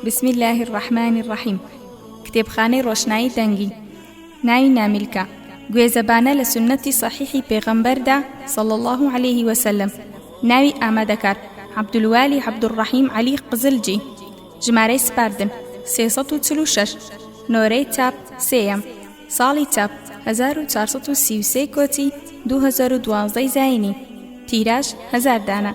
بسم اللە الرحمن الرحیم کتێبخانەی ڕۆشنایی دەنگی ناوی نامیلکە گوێزەبانە لە سوننەتی صەحیحی پێغەمبەردا صلی اللە علیه وسلم ناوی ئامادەکار عەبدولوالی عەبدولڕەحیم عەلی قزلجی ژمارەی سپاردن 346 نۆرەی چاپ سێیەم ساڵی چاپ 1433 کۆچی 2012 زایینی تیراژ هەزار دانە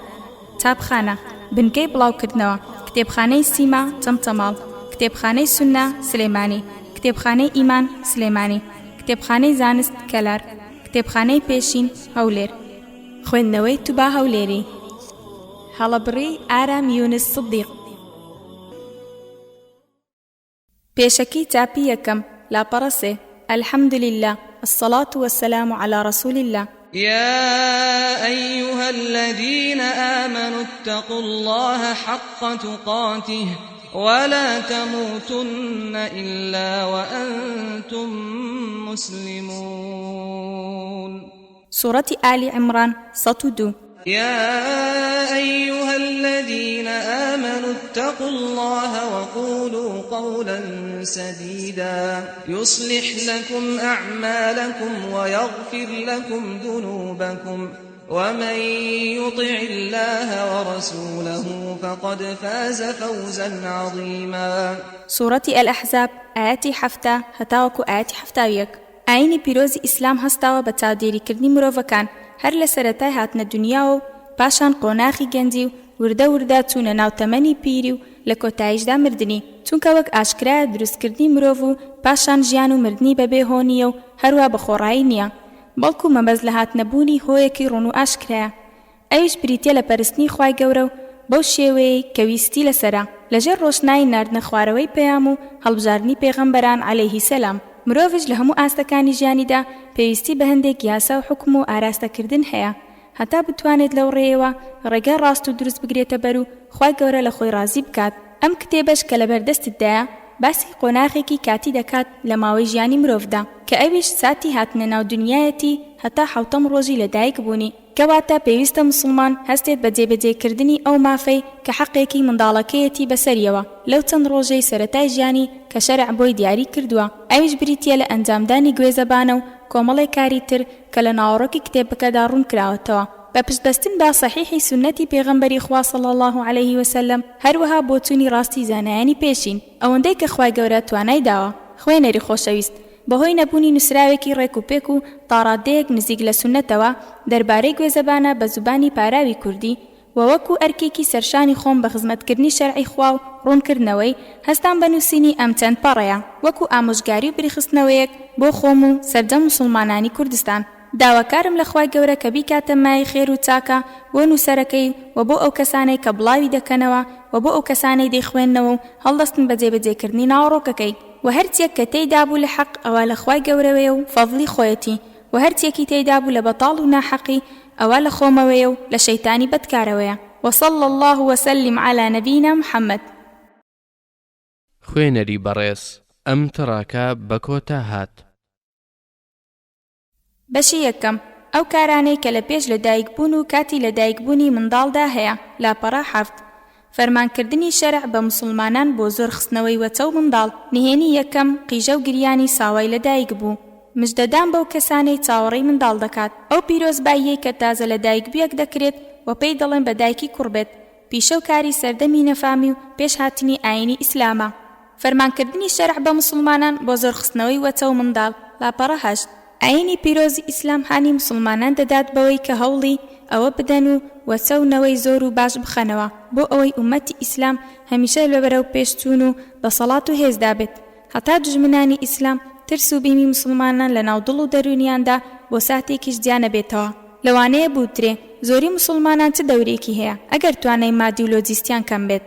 چاپخانە، بنکەی بڵاوکردنەوە، کتێبخانەی سیما، چەمچەماڵ، کتێبخانەی سوننە، سلێمانی، کتێبخانەی ئیمان، سلێمانی، کتێبخانەی زانست، کەلار، کتێبخانەی پێشین، هەولێر. خوێندنەوەی توبا هەولێری. هەڵەبڕی ئارام یونس سدیق. پێشەکی چاپی یەکەم، لاپەڕە سێ، الحمد للە، الصلوة والسلام علی رسول اللە. يا أيها الذين آمنوا اتقوا الله حق تقاته ولا تموتن إلا وأنتم مسلمون. سوڕەتی ئالی عیمڕان 102. يا أيها الذين آمنوا اتقوا الله وقولوا قولا سديدا يصلح لكم أعمالكم ويغفر لكم ذنوبكم ومن يطع الله ورسوله فقد فاز فوزا عظيما. سوڕەتی الأحزاب ئایەتی 70 هەتاوەکو ئایەتی 71. ئایینی پیرۆزی ئیسلام هەستاوە بە چاودێریکردنی مرۆڤەکان هەر لە سەرەتای هاتنە دونیاوە و پاشان قۆناخی گەنجی و وردە وردە چوونە ناو تەمەنی پیری و لە کۆتاییشدا مردنی، چونکە وەک ئاشکرایە دروستکردنی مرۆڤ و پاشان ژیان و مردنی بەبێ هۆ نییە و هەروا بە خۆڕایی نییە، بەڵکو مەبەست لە هاتنەبوونی هۆیەکی ڕوون و ئاشکرایە. ئەویش بریتیە لە پەرستنی خوای گەورە و بەو شێوەیەی کە ویستی لەسەرە، لەژێر ڕۆشنایی ناردنە خوارەوەی پەیام و هەڵبژاردنی پێغەمبەران علیه سلام. مرۆڤیش لە هەموو ئاستەکانی ژیانیدا پێویستی بە هەندێک یاسا و حوکم و ئاراستەکردن هەیە هەتا بتوانێت لەو ڕێیەوە ڕێگای ڕاست و دروست بگرێتە بەر و خوای گەورە لە خۆی ڕازی بکات. ئەم کتێبەش کە لەبەر دەستتدایە باسی قۆناغێکی کاتی دەکات لە ماوەی ژیانی مرۆڤدا کە ئەویش ساتی هاتنە ناو دونیایەتی هەتا حەوتەم ڕۆژی لەدایک بوونی. کەواتە پێویستە موسڵمان هەستێت بە جێبەجێکردنی ئەو مافەی کە حەقێکی منداڵەکەیەتی بەسەریەوە لەو چەند ڕۆژەی سەرەتای ژیانی کە شەرع بۆی دیاری کردووە ئەویش بریتیە لە ئەنجامدانی گوێزەبانە و کۆمەڵێک کاری تر کە لە ناوەڕۆکی کتێبەکەدا ڕوونکراوەتەوە بە پشتبەستن بە سەحیحی سوننەتی پێغەمبەری خوا صلی اللە علیه وسلم هەروەها بۆچوونی ڕاستی زانایانی پێشین ئەوەندەی کە خوای گەورە توانای داوە. خوێنەری خۆشەویست بەهۆی نەبوونی نووسراوێکی ڕێک و پێک و تاڕاددەیەک نزیک لە سوننەتەوە دەربارەی گوێزەبانە بە زوبانی پاراوی کوردی و وەکوو ئەرکێکی سەرشانی خۆم بە خزمەتکردنی شەرعی خوا و ڕوونکردنەوەی، هەستام بە نووسینی ئەم چەند پەڕەیە وەکوو ئامۆژگاری و بیرخستنەوەیەک بۆ خۆم و سەرجەم موسوڵمانانی کوردستان. داواکارم لە خوای گەورە کە بیکاتە مایەی خێر و چاکە بۆ نووسەرەکەی و بۆ ئەو کەسانەی کە بڵاوی دەکەنەوە و بۆ ئەو کەسانەی دەیخوێننەوە و هەڵدەستن بە جێبەجێکردنی ناوەڕۆکەکەی. وە هەرچیەک کە تێیدا بوو لە حەق ئەوە لە خوای گەورەوەیە و فەزڵی خۆیەتی، وە هەرچیەکی تێیدا بوو لە بەتاڵ و ناحەقی ئەوە لە خۆمەوەیە و لە شەیتانی بەدکارەوەیە. وصلی اللە وسلم علی نبینا محمد. خوێنەری بەڕێز ئەم تڕاکە بە کۆتا هات. بەشی یەکەم، ئەو کارانەی کە لە پێش لەدایک بوون و کاتی لەدایک بوونی منداڵدا هەیە، لاپەڕە حەفت. فەرمان کردنی شەرع بە موسڵمانان بۆ زۆر خستنەوەی وەچە و منداڵ. نهێنی یەکەم، قیژە و گریانی ساوای لەدایک بوو. مژدەدان بەو کەسانەی چاوەڕێی منداڵ دەکات. ئەو پیرۆزباییەی کە تازە لەدایکبوویەک دەکرێت و پێی دەڵێن بە دایکی کوڕ بێت، پیشە و کاری سەردەمی نەفامی و پێش هاتنی ئایینی ئیسلامە. فەرمانکردنی شەرع بە موسڵمانان بۆ زۆرخستنەوەی وەچە و منداڵ، لاپەڕە هەشت. ئایینی پیرۆزی ئیسلام هانی موسڵمانان دەدات بەوەی کە هەوڵی ئەوە بدەن و وەچە و نەوەی زۆر و باش بخەنەوە بۆ ئەوەی ئوممەتی ئیسلام هەمیشە لە بەرەو پێشچوون و دەسەڵات و هێزدا بێت هەتا دوژمنانی ئیسلام ترس و بیمی موسڵمانان لە ناو دڵ و دەروونیاندا بۆ ساتێکیش جیا نەبێتەوە. لەوانەیە بوترێ زۆری موسڵمانان چ دەورێکی هەیە ئەگەر توانای مادی و لۆجیستیان کەم بێت؟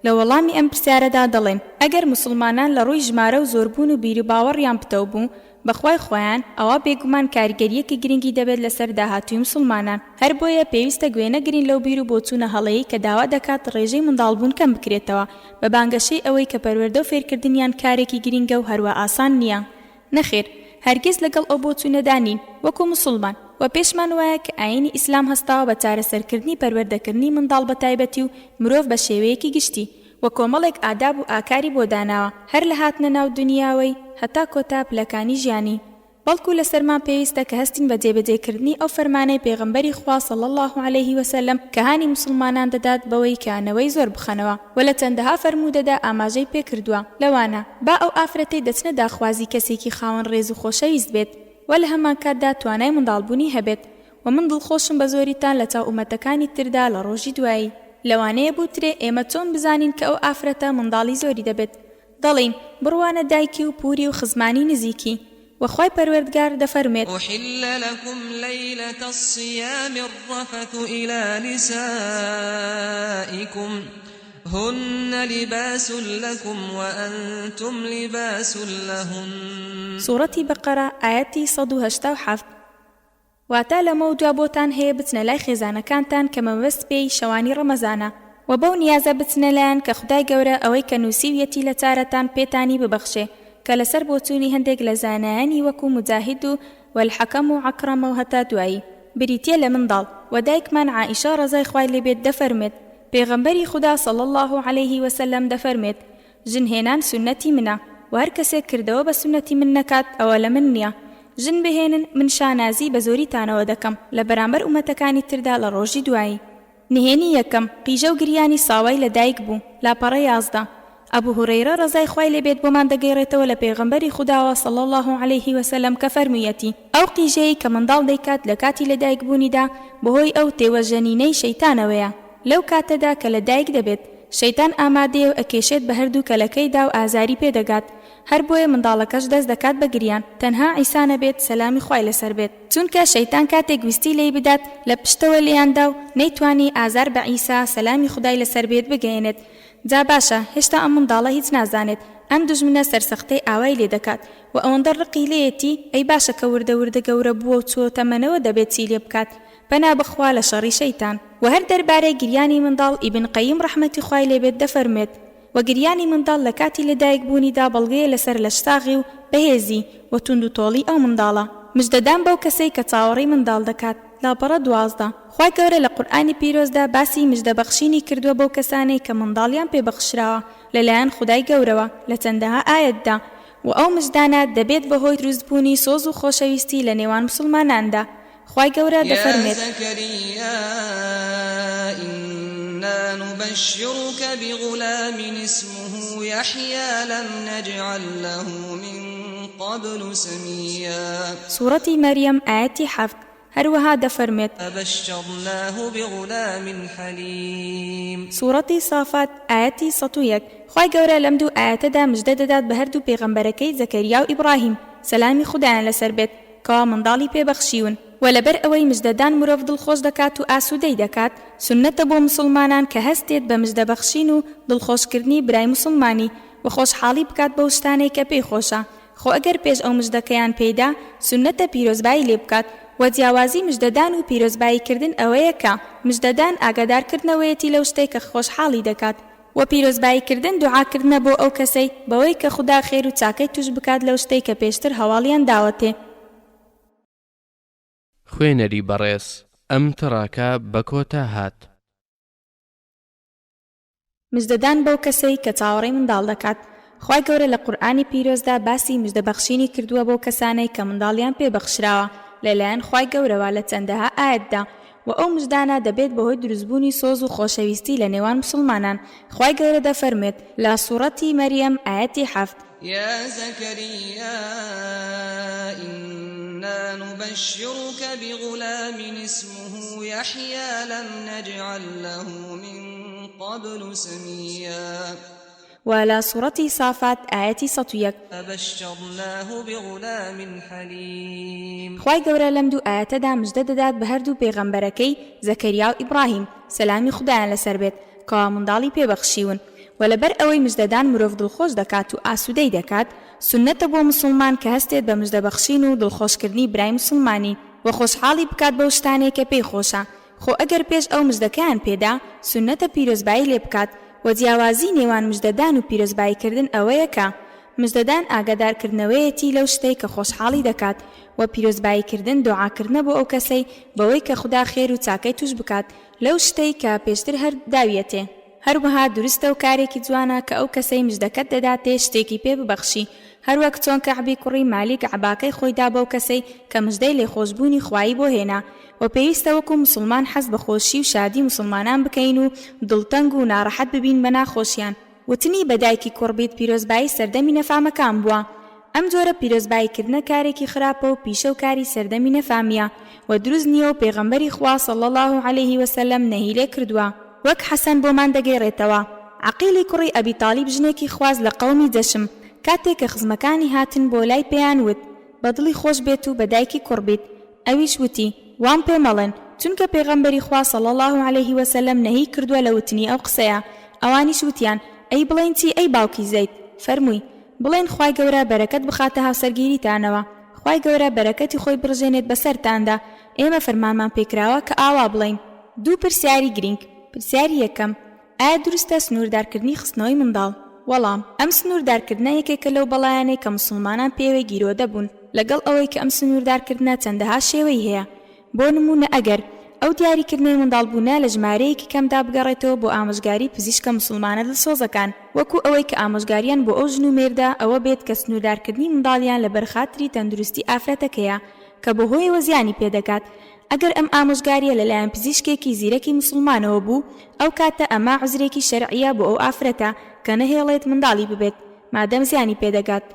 لە وەڵامی ئەم پرسیارەدا دەڵێم، ئەگەر موسڵمانان لە ڕووی ژمارە و زۆربوون و بیروباوەڕیان پتەو بوو بە خوای خۆیان، ئەوا بێگومان کاریگەرییەکی گرنگی دەبێت لەسەر داهاتووی موسڵمانان. هەر بۆیە پێویستە گوێ نەگرین لەو بیر و بۆچوونە هەڵەیەی کە داوا دەکات ڕێژەی منداڵبوون کەم بکرێتەوە بە بانگەشەی ئەوەی کە پەروەردە و فێرکردنیان کارێکی گرنگە و هەروا ئاسان نییە. نەخێر، هەرگیز لەگەڵ ئەو بۆچوونەدا نین وەکو موسڵمان، وە پێشمان وایە کە ئایینی ئیسلام هەستاوە بە چارەسەرکردنی پەروەردەکردنی منداڵ بە تایبەتی و مرۆڤ بە شێوەیەکی گشتی. وە کۆمەڵێک ئاداب و ئاکاری بۆ داناوە هەر لە هاتنە ناو دونیاوەی هەتا کۆتا پلەکانی ژیانی بەڵکو لەسەرمان پێویستە کە هەستین بە جێبەجێ کردنی ئەو فەرمانەی پێغەمبەری خوا صلی اللە علیه وسلم کە هانی موسڵمانان دەدات بەوەی کە نەوەی زۆر بخەنەوە وە لە چەندەها فەرموودەدا ئاماژەی پێ کردووە لەوانە، با ئەو ئافرەتەی دەچنە داخوازی کەسێکی خاوەن ڕێز و خۆشەویست بێت وە لە هەمانکاتدا توانای منداڵبوونی هەبێت وە من دڵخۆشم بە زۆریتان لە چاو ئومەتەکانی تردا لە ڕۆژی دوایی. لەوانەیە بوترێ ئێمە چۆن بزانین کە ئەو ئافرەتە منداڵی زۆری دەبێت؟ دەڵێین، بڕوانە دایکی و پوری و خزمانی نزیکی. وە خوای پەروەردگار دەفەرموێت. أحل لكم ليلة الصيام الرفث إلى نسائكم هن لباس لكم وأنتم لباس لهن. سوڕەتی بەقەرە ئایەتی 187. واتە لەمەودوا بۆتان هەیە بچنە لای خێزانەکانتان کە مەبەست پێی شەوانی ڕەمەزانە، وە بەو نیازە بچنە لایان کە خودای گەورە ئەوەی کە نووسیویەتی لە چارەتان پێتانی ببەخشێ کە لەسەر بۆچوونی هەندێک لە زانایانی وەکو موجاهید و والحکم و عکرمە و هەتا دوایی بریتیە لە منداڵ، وە دایکمان عائیشە ڕەزای خوای لێ بێت دەفەرموێت پێغەمبەری خودا صلی اللە علیه وسلم دەفەرموێت ژن هێنان سوننەتی منە وە هەر کەسێک کردەوە بە سوننەتی من نەکات ئەوە لە من نیە ژن بهێنن من شانازی بە زۆریتانەوە دەکەم لە بەرامبەر ئومەتەکانی تردا لە ڕۆژی دوایی. نهێنی یەکەم، قیژە و گریانی ساوای لە دایک بوو، لاپەڕە 11. ئەبو هورەیرە ڕەزای خوای لێ بێت بۆمان دەگەیڕێتەوە لە پێغەمبەری خوداوە صلی اللە علیه وسلم کە فەرموویەتی، ئەو قیژەیەی کە منداڵ دەیکات لە کاتی لە دایک بوونیدا بەهۆی ئەو تێوەژەنینەی شەیتانەوەیە لەو کاتەدا کە لە دایک دەبێت، شەیتان ئامادەیە و ئەکێشێت بە هەردوو کەلەکەیدا و ئازاری پێ دەگات، هەر بۆیە منداڵەکەش دەست دەکات بە گریان، تەنها عیسا نەبێت سەلامی خوای لەسەر بێت، چونکە شەیتان کاتێک ویستی لێی بدات لە پشتەوە لێیان دا و نەیتوانی ئازار بە عیسا سەلامی خودای لەسەر بێت بگەیەنێت، جا باشە هێشتا ئەم منداڵە هیچ نازانێت ئەم دوژمنە سەرسەختەی ئاوای لێ دەکات و ئەوەندە ڕقی لێیەتی، ئەی باشە کە وردە وردە گەورە بووە و چووە تەمەنەوە دەبێت چی لێ بکات؟ پەنا بەخوا لە شەڕی شەیتان. وە هەر دەربارەی گریانی منداڵ ئیبن قەیم ڕەحمەتی خوای لێ بێت دەفەرموێت، وە گریانی منداڵ لە کاتی لە دایک بوونیدا بەڵگەیە لەسەر لەشساغی و بەهێزی و توندوتۆڵی ئەو منداڵە. مژدەدان بەو کەسەی کە چاوەڕێی منداڵ دەکات، لاپەڕە 12. خوای گەورە لە قورئانی پیرۆزدا باسی مژدە بەخشینی کردووە بەو کەسانەی کە منداڵیان پێ بەخشراوە لەلایەن خودای گەورەوە لە چەندەها ئایەتدا وە ئەو مژدانە دەبێت بەهۆی دروست بوونی سۆز و خۆشەویستی لە نێوان موسڵماناندا خوای گەورە یا دەفەرموێت. زکریا انا نبشرک بغلام اسمه یحیی لم نجعل له من قبل سمیا. سوڕەتی مەریەم ئایەتی حەفت، هەروەها دەفەرموێت. فبشرناه بغلام حلیم. سوڕەتی صافات ئایەتی 101، خوای گەورە لەم دوو ئایەتەدا مژدە دەدات بە هەردوو پێغەمبەرەکەی زەکەریا و ئیبڕاهیم سەلامی خودایان لەسەر بێت کەوا منداڵی پێ بەخشیون، وە لەبەر ئەوەی مژدەدان مرۆڤ دڵخۆش دەکات و ئاسوودەی دەکات، سوننەتە بۆ موسڵمانان کە هەستێت بە مژدە بەخشین و دڵخۆشکردنی برای موسڵمانی، وە خۆشحاڵی بکات بەو شتانەی کە پێی خۆشە، خۆ ئەگەر پێش ئەو مژدەکەیان پێی دا، سوننەتە پیرۆزبایی لێ بکات، وە جیاوازی مژدەدان و پیرۆزبایی کردن ئەوەیە کە، مژدەدان ئاگادار کردنەوەیەتی لەو شتەی کە خۆشحاڵی دەکات، وە پیرۆزبایی کردن دوعا کردنە بۆ ئەو کەسەی بەوەی کە خودا خێر و چاکەی توش بکات لەو شتەی کە پێشتر هەواڵیان داوەتێ. خوێنەری بەڕێز ئەم تڕاکە بە کۆتا هات. مژدەدان بەو کەسەی کە چاوەڕێی منداڵ دەکات، خوای گەورە لە قورئانی پیرۆزدا باسی مژدە بەخشینی کردووە بەو کەسانەی کە منداڵیان پێ بەخشراوە لەلایەن خوای گەورەوە لە چەندەها ئایەتدا وە ئەو مژدانە دەبێت بەهۆی دروستبوونی سۆز و خۆشەویستی لە نێوان موسڵمانان، خوای گەورە دەفەرموێت لە سوڕەتی مەریەم ئایەتی حەفت. یا زکریا انا نبشرک بغلام اسمه یحیی لم نجعل له من قبل سمیا. وە لە سوڕەتی صافات ئایەتی 101. فبشرناه بغلام حلیم. خوای گەورە لەم دوو ئایەتەدا مژدە دەدات بە هەردوو پێغەمبەرەکەی زەکەریا و ئیبڕاهیم سەلامی خودایان لەسەر بێت کەوا منداڵی پێ بەخشیون وە لەبەر ئەوەی مژدەدان مرۆڤ دڵخۆش دەکات و ئاسوودەی دەکات سوننەتە بۆ موسوڵمان کە هەستێت بە مژدە بەخشین و دڵخۆشکردنی برای موسوڵمانی وە خۆشحاڵی بکات بەو شتانەی کە پێی خۆشە خۆ ئەگەر پێش ئەو مژدەکەیان پێدا، سوننەتە پیرۆزبایی لێ بکات، وە جیاوازی نێوان مژدەدان و پیرۆزبایی کردن ئەوەیە کە، مژدەدان ئاگادار کردنەوەیەتی لەو شتەی کە خۆشحاڵی دەکات، وە پیرۆزبایی کردن دۆعا کردنە بۆ ئەو کەسەی بەوەی کە خودا خێر و چاکەی توش بکات لەو شتەی کە پێشتر هەر داویەتێ. هەروەها دروستە و کارێکی جوانە کە ئەو کەسەی مژدەکەت دەداتێ شتێکی پێ ببەخشی، هەروەک چۆن کەعبی کوڕی مالیک عەباکەی خۆی دا بەو کەسەی کە مژدەی لێخۆشبوونی خوایی بۆ هێنا، وە پێویستە وەکو موسڵمان حەز بە خۆشی و شادی موسڵمانان بکەین و دڵتەنگ و ناڕەحەت ببین بە ناخۆشیان. وتنی بە دایکی کوڕ بیت پیرۆزبایی سەردەمی نەفامەکان بووە. ئەم جۆرە پیرۆزبایی کردنە کارێکی خراپە و پیشە و کاری سەردەمی نەفامیە و دروست نیە و پێغەمبەری خوا صلی اللە علیه وسلم نەهی لێ کردووە. وەک حەسەن بۆمان دەگێڕێتەوە، عەقیلی کوڕی ئەبی تالیب ژنێکی خواست لە قەومی جەشم، کاتێ کە خزمەکانی هاتن بۆ لای پێیان وت، بە دڵی خۆش بێت و بە دایکی کوڕ بیت، ئەویش وتی، وام پێ مەڵێن، چونکە پێغەمبەری خوا صلی اللە علیه وسلم نەهی کردووە لە وتنی ئەو قسەیە، ئەوانیش وتیان، ئەی بڵێین چی ئەی باوکی زەید؟ فەرمووی، بڵێن خوای گەورە بەرەکەت بخاتە هاوسەرگیریتانەوە، خوای گەورە بەرەکەتی خۆی بڕژێنێت بەسەرتاندا، ئێمە فەرمانمان پێکراوە کە ئاوا بڵێین. دوو پرسیاری گرینگ، پرسیاری یەکەم، ئایا دروستە سنووردارکردنی خستنەوەی منداڵ؟ وەڵام، ئەم سنووردارکردنە یەکێکە لەو بەڵایانەی کە موسڵمانان پێوەی گیرۆدە بوون، لەگەڵ ئەوەی کە ئەم سنووردارکردنە چەندەها شێوەی هەیە، بۆ نموونە ئەگەر ئەو دیاریکردنەی منداڵبوونە لە ژمارەیەکی کەمدا بگەڕێتەوە بۆ ئامۆژگاری پزیشکە موسڵمانە دڵسۆزەکان، وەکو ئەوەی کە ئامۆژگاریان بۆ ئەو ژن و مێردە ئەوە بێت کە سنووردارکردنی منداڵیان لەبەر خاتری تەندروستی ئافرەتەکەیە کە بەهۆیەوە زیانی پێدەگات، ئەگەر ئەم ئامۆژگاریە لەلایەن پزیشکێکی زیرەکی موسڵمانەوە بوو، ئەو کاتە ئەمە عوزرێکی شەرعیە بۆ ئەو ئافرەتە کە نەهێڵێت منداڵی ببێت مادەم زیانی پێدەگات.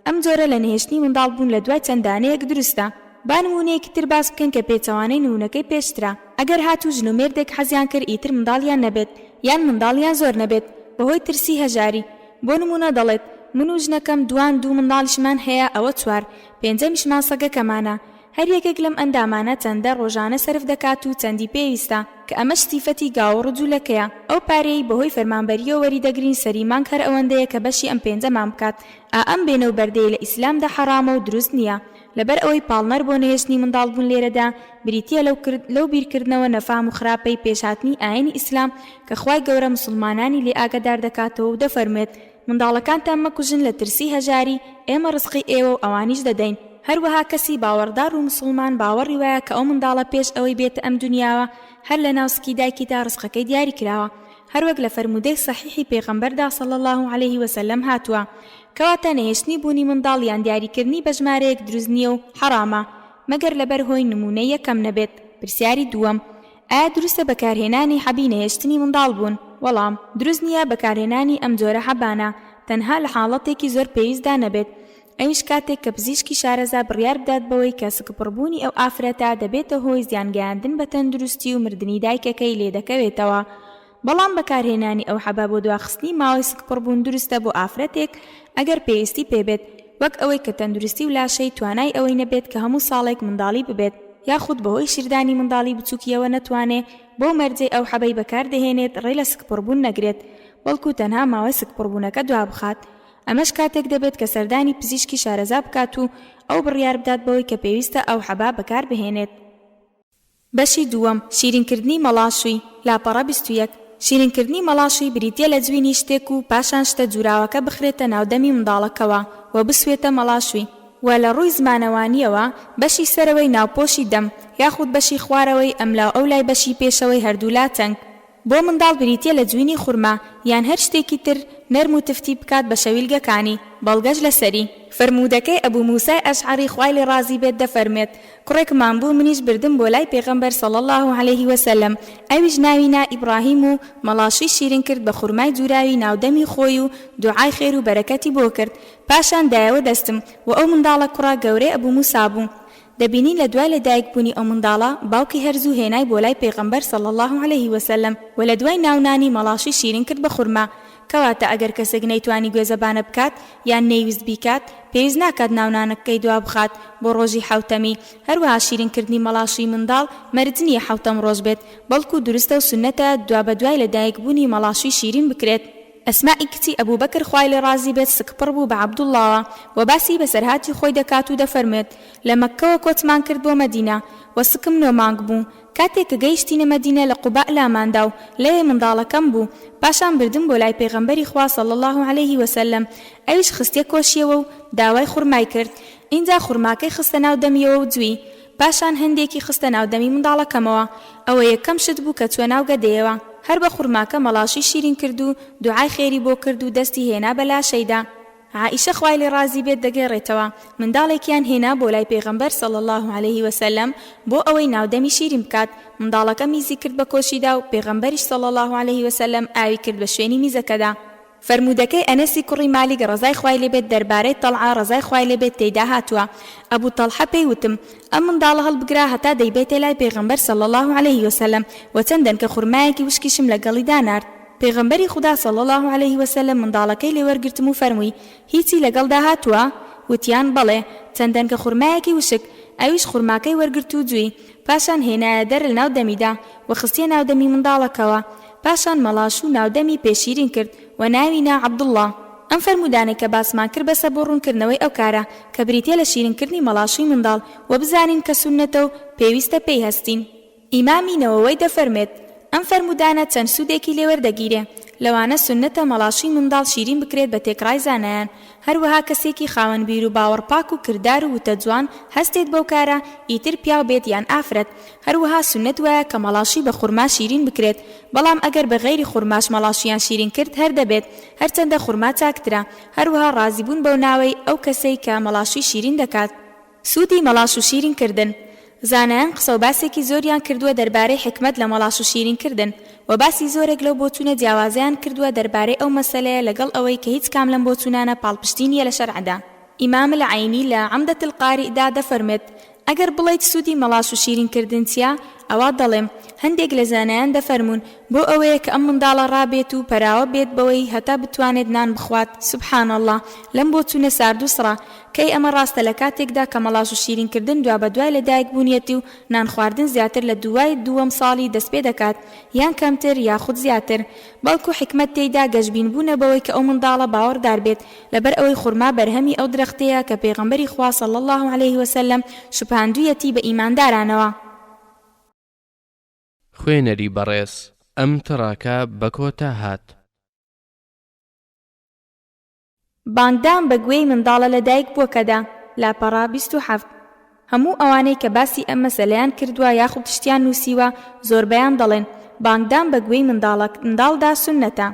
ئەم جۆرە لە نەهێشتنی منداڵ بوون لە دوای چەند دانەیەک دروستە. با نموونەیەکی تر باس بکەین کە پێچەوانەی نموونەکەی پێشترە. ئەگەر هاتوو ژن و مێردێک حەزیان کرد ئیتر منداڵیان نەبێت یان منداڵیان زۆر نەبێت بەهۆی ترسی هەژاری. بۆ نموونە دەڵێت من و ژنەکەم دووان دوو منداڵیشمان هەیە ئەوە چوار، پێنجەمیشمان سەگەکەمانە. هەر یەکێک لەم ئەندامانە چەندە ڕۆژانە سەرف دەکات و چەندی پێویستە، کە ئەمەش سیفەتی گاوڕ و جولەکەیە. ئەو پارەیەی بەهۆی فەرمانبەرییەوە وەریدەگرین سەری مانگ هەر ئەوەندەیە کە بەشی ئەم پێنجەمان بکات. ئا ئەم بێنە و بەردەیە لە ئیسلامدا حەڕامە و دروست نییە. لەبەر ئەوەی پاڵنەر بۆ نەهێشتنی منداڵبوون لێرەدا بریتییە لەو لەو بیرکردنەوە نەفام و خراپەی پێش هاتنی ئایینی ئیسلام کە خوای گەورە موسڵمانانی لێ ئاگادار دەکاتەوە و دەفەرموێت، منداڵەکانتان مەکوژن لە ترسی هەژاری، ئێمە ڕزقی ئێوە و ئەوانیش دەدەین. هەروەها کەسی باوەڕدار و موسڵمان باوەڕی وایە کە ئەو منداڵە پێش ئەوەی بێتە ئەم دونیاوە هەر لە ناو سکی دایکیدا ڕزقەکەی دیاری کراوە هەروەک لە فەرموودەی سەحیحی پێغەمبەردا صلی اللە علیه وسلم هاتووە کەواتە نەهێشتنی بوونی منداڵ یان دیاریکردنی بە ژمارەیەک دروست نییە و حەڕامە مەگەر لەبەر هۆی نموونەی یەکەم نەبێت. پرسیاری دووەم، ئایا دروستە بەکارهێنانی حەبی نەهێشتنی منداڵ بوون؟ وەڵام، دروست نییە بەکارهێنانی ئەم جۆرە حەبانە، تەنها لە حاڵەتێکی زۆر پێویستدا نەبێت، ئەویش کاتێک کە پزیشکی شارەزا بڕیار بدات بەوەی کە سکپڕبوونی ئەو ئافرەتە دەبێتە هۆی زیان گەیاندن بە تەندروستی و مردنی دایکەکەی لێ دەکەوێتەوە بەڵام بەکارهێنانی ئەو حەبە بۆ دواخستنی ماوەی سکپڕبوون دروستە بۆ ئافرەتێک ئەگەر پێویستی پێ بێت وەک ئەوەی کە تەندروستی و لاشەی توانای ئەوەی نەبێت کە هەموو ساڵێک منداڵی ببێت یاخود بەهۆی شیردانی منداڵی بچوکیەوە نەتوانێ بەو مەرجەی ئەو حەبەی بەکاردەهێنێت ڕێ لە سکپڕبوون نەگرێت بەڵکو تەنها ماوەی سکپڕبوونەکە دوابخات ئەمەش کاتێک دەبێت کە سەردانی پزیشکی شارەزا بکات و ئەو بڕیار بدات بەوەی کە پێویستە ئەو حەبە بەکاربهێنێت. بەشی دووەم، شیرینکردنی مەڵاشووی، لاپەڕە 21، شیرینکردنی مەڵاشووی بریتییە لە جوینی شتێک و پاشان شتە جوراوەکە بخرێتە ناو دەمی منداڵەکەوە و بسوێتە مەڵاشووی و لە ڕووی زمانەوانییەوە بەشی سەرەوەی ناوپۆشی دەم یاخود بەشی خوارەوەی ئەملاوئەولای بەشی پێشەوەی هەردوولا تەنگ بۆ منداڵ بریتیە لە جوینی خورما یان هەر شتێکی تر نەرم و تفتی بکات بە شەویلگەکانی، بەڵگەش لەسەری. فەرموودەکەی ئەبو موسای ئەشعەری خوای لێ ڕازی بێت دەفەرموێت، کوڕێکمان بوو منیش بردم بۆ لای پێغەمبەر صلی اللە علیه وسلم ئەویش ناوی نا ئیبڕاهیم و مەڵاشوی شیرین کرد بە خورمای جوراوی ناو دەمی خۆی و دوعای خێر و بەرەکەتی بۆ کرد پاشان دایەوە دەستم وە ئەو منداڵە کوڕە گەورەی ئەبو موسا بوو دەبینین لە دوای لە دایک بوونی ئەو منداڵە باوکی هەر زوو هێنای بۆ لای پێغەمبەر صلی اللە علیه وسلم و لە دوای ناونانی مەڵاشی شیرین کرد بە خورما کەواتە ئەگەر کەسێک نەیتوانی گوێزەبانە بکات یان نەیویست بیکات پێویست ناکات ناونانەکەی دوا بخات بۆ ڕۆژی حەوتەمی هەروەها شیرین کردنی مەڵاشوی منداڵ مەرج نییە حەوتەم ڕۆژ بێت بەڵکو دروستە و سوننەتە دوابەدوای لە دایک بوونی مەڵاشوی شیرین بکرێت. ئەسماءی کچی ئەبوبەکر خوای لێ ڕازی بێت سکپڕ بوو بە عەبدوڵڵاوە و باسی بەسەرهاتی خۆی دەکات و دەفەرموێت، لە مەککەوە کۆچمان کرد بۆ مەدینە و سکم نۆ مانگ بوو، کاتێک کە گەیشتینە مەدینە لە قوباء لاماندا و لەوێ منداڵەکەم بوو، پاشان بردم بۆ لای پێغەمبەری خوا صلی اللە علیه وسلم ئەویش خستیە کۆشیەوە و داوای خورمای کرد، ئینجا خورماکەی خستە ناو دەمیەوە و جوی، پاشان هەندێکی خستە ناو دەمی منداڵەکەمەوە، ئەوە یەکەم شت بوو کە چووە ناو گەدەیەوە. هەر بە خورماکە مەڵاشوی شیرین کرد و دوعای خێری بۆ کرد و دەستی هێنا بە لاشەیدا. عائیشە خوای لێ ڕازی بێت دەگێڕێتەوە، منداڵێکیان هێنا بۆ لای پێغەمبەر صلی اللە علیه وسلم بۆ ئەوەی ناو دەمی شیرین بکات، منداڵەکە میزی کرد بە کۆشیدا و پێغەمبەریش صلی اللە علیه وسلم ئاوی کرد بە شوێنی میزەکەدا. فەرموودەکەی ئەنەسی کوڕی مالیک ڕەزای خوای لێ بێت دەربارەی تەڵحە ڕەزای خوای لێ بێت تێیدا هاتووە، ئەبو تەڵحە پێی وتم، ئەم منداڵە هەڵبگرە هەتا دەیبەیتە لای پێغەمبەر صلی اللە علیه وسلم وە چەند دەنکە خورمایەکی وشکیشم لەگەڵیدا نارد. پێغەمبەری خودا صلی اللە علیه وسلم منداڵەکەی لێ وەرگرتم و فەرمووی، هیچی لەگەڵدا هاتووە؟ وتیان، بەڵێ، چەند دەنکە خورمایەکی وشک، ئەویش خورماکەی وەرگرت و جووی، پاشان هێنایە دەر لەناو دەمیدا و خستیە ناو دەمی منداڵەکەوە، پاشان مەڵاشوو ناو دەمی پێ شیرین کرد و ناوی نا عبداللە. ئەم فەرموودانەی کە باسمان کرد بەسە بۆ ڕوونکردنەوەی ئەو کارە، کە بریتیە لە شیرین کردنی مەڵاشووی منداڵ، وە بزانین کە سوننەتە و پێویستە پێی هەستین. ئیمامی نەوەوەی دەفەرموێت، ئەم فەرموودانە چەند سوودێکی لێ وەردەگیرێ، لەوانە سوننەتە مەڵاشوی منداڵ شیرین بکرێت بە تێکڕای زانایان، هەروەها کەسێکی خاوەن بیر و باوەڕ پاک و کردار و وتە جوان هەستێت بەو کارە، ئیتر پیاو بێت یان ئافرەت، هەروەها سوننەت وایە کە مەڵاشوی بە خورما شیرین بکرێت، بەڵام ئەگەر بە غەیری خورماش مەڵاشویان شیرین کرد هەر دەبێت، هەرچەندە خورما چاکترە، هەروەها ڕازی بوون بەو ناوەی ئەو کەسەی کە مەڵاشوی شیرین دەکات. سوودی مەڵاش و شیرین کردن. زانایان قسە و باسێکی زۆریان کردووە دەربارەی حیکمەت لە مەڵاش و شیرین کردن، وە باسی زۆرێک لەو بۆچوونە جیاوازەیان کردووە دەربارەی ئەو مەسەلەیە لەگەڵ ئەوەی کە هیچ کام لەم بۆچوونانە پاڵپشتی نییە لە شەرعدا. ئیمام العینی لە، عمدە القاری، دا دەفەرموێت، ئەگەر بڵێیت سوودی مەڵاش و شیرین کردن چییە؟ ئەوا دەڵێم، هەندێک لە زانایان دەفەرموون، بۆ ئەوەیە کە ئەم منداڵە ڕابێت و پەراوە بێت بەوەی هەتا بتوانێت نان بخوات، سبحان اللە، لەم بۆچوونە ساردو سڕە، کەی ئەمە ڕاستە لە کاتێکدا کە مەڵاش و شیرین کردن دوابەدوای لە دایک بوونیەتی و نان خواردن زیاتر لە دووای دووەم ساڵی دەست پێ دەکات یان کەمتر یاخود زیاتر بەڵکو حیکمەت تێیدا گەشبین بوونە بەوەی کە ئەو منداڵە باوەڕدار بێت لەبەر ئەوەی خورما بەرهەمی ئەو درەختەیە کە پێغەمبەری خوا صلی اللە علیه وسلم شوبهاندوویەتی بە ئیماندارانەوە. خوێنەری بەڕێز ئەم تڕاکە بە کۆتا هات. بانگدان بە گوێی منداڵە لەدایک بووەکەدا، لاپەڕە 27. هەموو ئەوانەی کە باسی ئەم مەسەلەیان کردووە یاخود شتیان نووسیوە زۆربەیان دەڵێن، بانگدان بە گوێی منداڵەک منداڵدا سوننەتە،